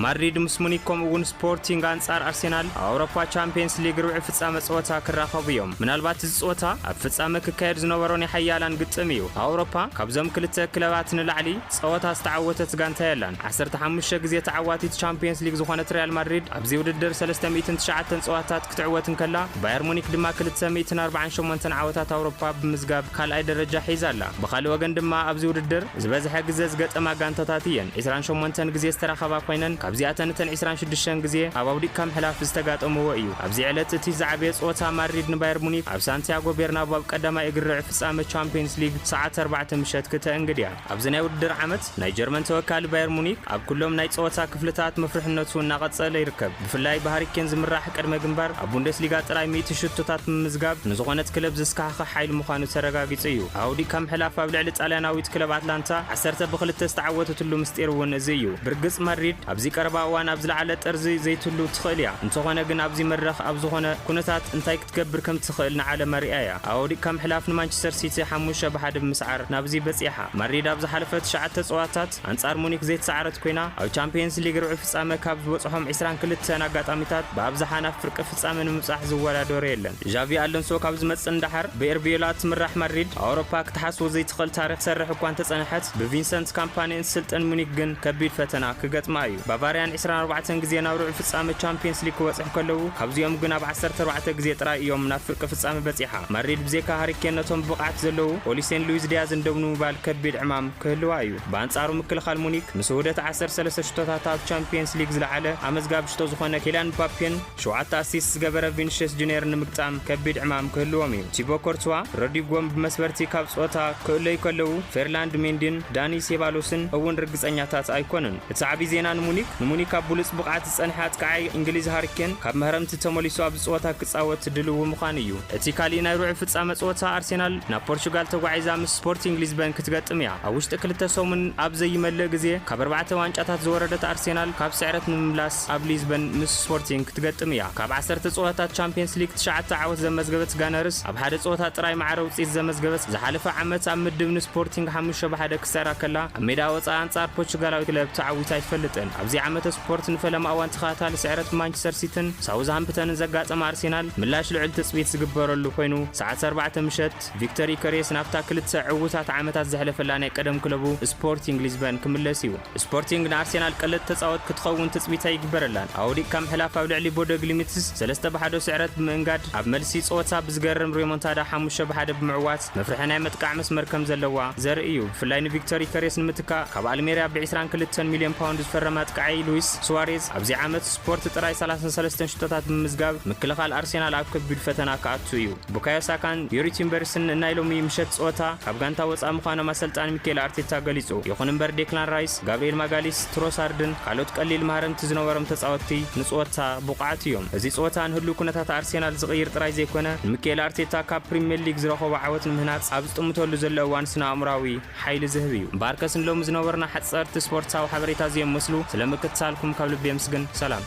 ማድሪድ ምስ ሙኒክ ከምኡ እውን ስፖርቲንግ ኣንጻር ኣርሴናል ኣብ ኣውሮፓ ቻምፒየንስ ሊግ ርብዒ ፍጻመ ጸወታ ክራኸቡ እዮም። ምናልባት እዚ ጸወታ ኣብ ፍጻመ ክካየድ ዝነበሮ ናይ ሓያላን ግጥም እዩ። ኣብ ኣውሮፓ ካብዞም ክልተ ክለባት ንላዕሊ ጸወታ ዝተዓወተት ጋንታ የላን። ዓሰርተ ሓሙሽተ ግዜ ተዓዋቲት ቻምፒየንስ ሊግ ዝኾነት ሪያል ማድሪድ ኣብዚ ውድድር ሰለስተ ሚእትን ትሽዓተን ጸወታታት ክትዕወት እንከላ፣ ባየር ሙኒክ ድማ ክልተ ሚእትን ኣርባዓን ሸሞንተን ዓወታት ኣውሮፓ ብምዝጋብ ካልኣይ ደረጃ ሒዛ ኣላ። ብኻልእ ወገን ድማ ኣብዚ ውድድር ዝበዝሐ ግዜ ዝገጠማ ጋንታታት እየን። ዕስራን ሸሞንተን ግዜ ዝተራኸባ ኮይነን፣ ካብዚኣተን እተን ዕስራን ሽዱሽተን ግዜ ኣብ ኣውዲቕካ ምሕላፍ ዝተጋጠምዎ እዩ። ኣብዚ ዕለት እቲ ዝዓበየ ጸወታ ማድሪድ ንባየር ሙኒክ ኣብ ሳንቲያጎ ቤርናቡ ኣብ ቀዳማይ እግሪ ርብዒ ፍጻመ ቻምፒየንስ ሊግ ሰዓት ኣርባዕተ ምሸት ክተእንግድ እያ። ኣብዚ ናይ ውድድር ዓመት ናይ ጀርመን ተወካሊ ባየር ሙኒክ ኣብ ኩሎም ናይ ጸወታ ክፍልታት መፍርሕነቱ እናቐጸለ ይርከብ። ብፍላይ ብሃሪኬን ዝምራሕ ቅድመ ግንባር ኣብ ቡንደስሊጋ ጥራይ ሚእቲ ሽቶታት ብምምዝጋብ ንዝኾነት ክለብ ዘስካሕኽሕ ሓይሊ ምዃኑ ተረጋጊጹ እዩ። ኣውዲቕካ ምሕላፍ ኣብ ልዕሊ ጣልያናዊት ክለብ ኣትላንታ ዓሰርተ ብክልተ ዝተዓወተትሉ ምስጢር እውን እዚ እዩ። ብርግጽ ማድሪድ ኣብዚ ቀረባ እዋን ኣብ ዝለዓለ ጠርዚ ዘይትህሉ ትኽእል እያ። እንተኾነ ግን ኣብዚ መድረኽ ኣብ ዝኾነ ኩነታት እንታይ ክትገብር ከም ትኽእል ንዓለም ኣርእያ እያ። ኣውዲቕካ ምሕላፍ ንማንቸስተር ሲቲ ሓሙሽተ ብሓደ ብምስዓር ናብዚ በጺሓ። ማድሪድ ኣብ ዝሓለፈ ትሽዓተ ጸወታታት ኣንጻር ሙኒክ ዘይተሰዓረት ኮይና፣ ኣብ ቻምፒየንስ ሊግ ርብዒ ፍጻመ ካብ ዝበጽሖም ዕስራን ክልተን ኣጋጣሚታት ብኣብዝሓ ናብ ፍርቂ ፍጻመ ንምብጻሕ ዝወዳደሮ የለን። ዣቪ ኣሎንሶ ካብ ዝመጽእ ንደሓር ብኤርቢዮላ እትምራሕ ማድሪድ ኣውሮፓ ክትሓስቦ ዘይትኽእል ታሪኽ ትሰርሕ እኳ እንተጸንሐት፣ ብቪንሰንት ካምፓኒ እትስልጠን ሙኒክ ግን ከቢድ ፈተና ክገጥማ እዩ። ባቫርያን ዕስራን ኣርባዕተን ግዜ ናብ ርብዒ ፍጻመ ቻምፒየንስ ሊግ ክበጽሑ ከለዉ፣ ካብዚኦም ግን ኣብ ዓሰርተ ኣርባዕተ ግዜ ጥራይ እዮም ናብ ፍርቂ ፍጻመ በጺሓ። ማድሪድ ብዘይካ ሃሪኬን ነቶም ብብቕዓት ዘለዉ ኦሊሴን ሉዊስ ዲያዝን ደው ንምባል ከቢድ ዕማም ክህልዋ እዩ። ብኣንጻሩ ምክልኻል ሙኒክ ምስ ውህደት ዓሰርተ ሰለስተ ሽቶታት ኣብ ቻምፒየንስ ሊግ ዝለዓለ ኣመዝጋቢ ሽቶ ዝኾነ ኬልያን ምባፔን ሸውዓተ ኣሲስት ዝገበረ ቪኒሽየስ ጁኒየር ንምግጣም ከቢድ ዕማም ክህልዎም እዩ። ቲቦ ኮርትዋ፣ ሮድሪጎን ብመስበርቲ ካብ ጸወታ ክእለዩ ከለዉ፣ ፌርላንድ ሜንዲን ዳኒ ሴባሎስን እውን ርግጸኛታት ኣይኮኑን። እቲ ዓቢ ዜና ንሙኒክ፣ ንሙኒክ ኣብ ብሉጽ ብቕዓት ዝጸንሐ ኣጥቃዓይ እንግሊዝ ሃሪኬን ካብ መህረምቲ ተመሊሱ ኣብዚ ጸወታ ክጻወት ድልዊ ምዃኑ እዩ። እቲ ካሊእ ናይ ርብዒ ፍጻመ ጸወታ ኣርሴናል ናብ ፖርቹጋል ተጓዒዛ ምስ ስፖርቲንግ ሊዝበን ክትገጥም እያ። ኣብ ውሽጢ ክልተ ሰሙን ኣብ ዘይመልእ ግዜ ካብ ኣርባዕተ ዋንጫታት ዝወረደት ኣርሴናል ካብ ስዕረት ንምምላስ ኣብ ሊዝበን ምስ ስፖርቲንግ ክትገጥም እያ። ካብ ዓሰርተ ጸወታታት ቻምፒየንስ ሊግ ትሽዓተ ዓወት ዘመዝገበት ጋነርስ ኣብ ሓደ ጸወታ ጥራይ ማዕረ ውጽኢት ዘመዝገበት ዝሓለፈ ዓመት ኣብ ምድብ ንስፖርቲንግ ሓሙሽተ ብሓደ ክስዕራ ከላ ኣብ ሜዳ ወጻኢ ኣንጻር ፖርቹጋላዊ ክለብ ተዓዊታ ኣይትፈልጥን። ኣብዚ ዓመተ ስፖርት ንፈለማ እዋን ተኸታታሊ ስዕረት ማንቸስተር ሲቲን ሳውዝሃምፕተንን ዘጋጠመ ኣርሴናል ምላሽ ልዑል ትጽቢት ዝግበረሉ ኮይኑ ሰዓት ኣርባዕተ ምሸት ቪክተር ዩከሬስ ናብታ ክልተ ዕዉታት ዓመታት ዘሕለፈላ ናይ ቀደም ክለቡ ስፖርቲንግ ሊዝበን ክምለስ እዩ። ስፖርቲንግ ንኣርሴናል ቀለል ተጻወት ክትኸውን ትጽቢት ኣይግበረላን። ኣውዲቕካ ምሕላፍ ኣብ ልዕሊ ቦዶ ግሊምትስ ሰለስተ ብሓደ ስዕረት ብምእንጋድ ኣብ መልሲ ጸወታ ብዝገርም ሬሞንታዳ ሓሙሽተ ብሓደ ብምዕዋት መፍርሒ ናይ መጥቃዕ መስመር ከም ዘለዋ ዘርኢ እዩ። ብፍላይ ንቪክተር ዩከሬስ ንምትካእ ካብ ኣልሜርያ ብ ዕስራን ክልተን ሚልዮን ፓውንድ ዝፈረመ ኣጥቃዓይ ሉዊስ ሱዋሬዝ ኣብዚ ዓመት ስፖርት ጥራይ ሰላሳን ሰለስተን ሽቶታት ብምምዝጋብ ምክልኻል ኣርሴናል ኣብ ከቢድ ፈተና ክኣቱ እዩ። ቡካዮ ሳካን ዮሪ ቲምበርስን ናይ ሎሚ ምሸት ጸወታ ካብ ጋንታ ወጻኢ ምዃኖም ኣሰልጣኒ ሚኬል ኣርቴታ ገሊጹ። ይኹን እምበር ዴክላን ራይስ፣ ጋብሪኤል ማጋሊስ፣ ትሮሳርድን ካልኦት ቀሊል ማህረምቲ ዝነበሮም ተጻወትቲ ንጸወታ ብቑዓት እዮም። እዚ ጸወታ ንህሉው ኩነታት ኣርሴናል ዝቕይር ጥራይ ዘይኮነ፣ ንሚኬል ኣርቴታ ካብ ፕሪምየር ሊግ ዝረኸቦ ዓወት ንምህናጽ ኣብ ዝጥምተሉ ዘሎ እዋን ስነ ኣእምራዊ ሓይሊ ዝህብ እዩ። እምበኣርከስ ንሎሚ ዝነበሩና ሓጸርቲ ስፖርታዊ ሓበሬታ እዚኦም መስሉ። ስለ ምክትታልኩም ካብ ልቢ የምስግን። ሰላም።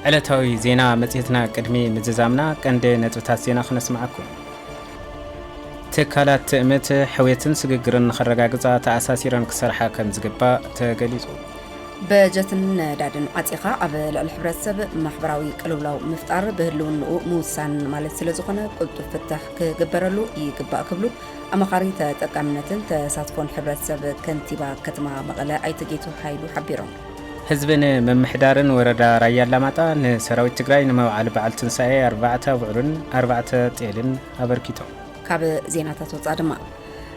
ዕለታዊ ዜና መጽሔትና ቅድሚ ምዝዛምና ቀንዲ ነጥብታት ዜና ክነስምዓኩም። ትካላት ትእምት ሕውየትን ስግግርን ንኸረጋግጻ ተኣሳሲረን ክሰርሓ ከም ዝግባእ ተገሊጹ። በጀትን ነዳድን ዓጺኻ ኣብ ልዕሊ ሕብረተሰብ ማሕበራዊ ቅልውላው ምፍጣር ብህልውንኡ ምውሳን ማለት ስለ ዝኾነ ቅልጡፍ ፍታሕ ክግበረሉ ይግባእ ክብሉ ኣማኻሪ ተጠቃምነትን ተሳትፎን ሕብረተሰብ ከንቲባ ከተማ መቐለ ኣይተ ጌቱ ሃይሉ ሓቢሮም። ህዝቢ ንምምሕዳርን ወረዳ ራያ ኣላማጣ ንሰራዊት ትግራይ ንመውዓሊ በዓል ትንሳኤ ኣርባዕተ ኣብዑርን ኣርባዕተ ጤልን ኣበርኪቶም። ካብ ዜናታት ወፃ ድማ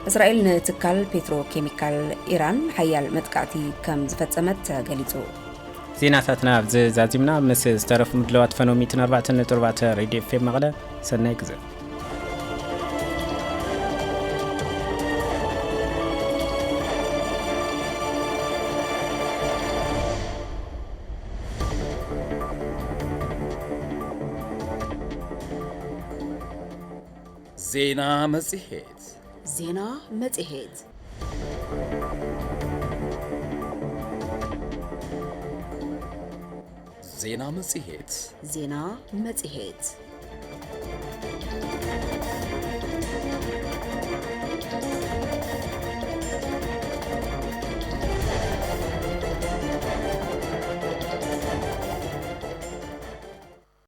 እስራኤል ንትካል ፔትሮ ኬሚካል ኢራን ሓያል መጥቃዕቲ ከም ዝፈጸመት ተገሊጹ። ዜናታትና ኣብዚ ዛዚምና፣ ምስ ዝተረፉ ምድለዋት ፈኖም ሚእትን ኣርባዕተን ነጥቢ ኣርባዕተ ሬድዮ ኤፍ ኤም መቐለ። ሰናይ ግዜ። ዜና መጽሔት። ዜና መጽሔት። ዜና መጽሔት። ዜና መጽሔት።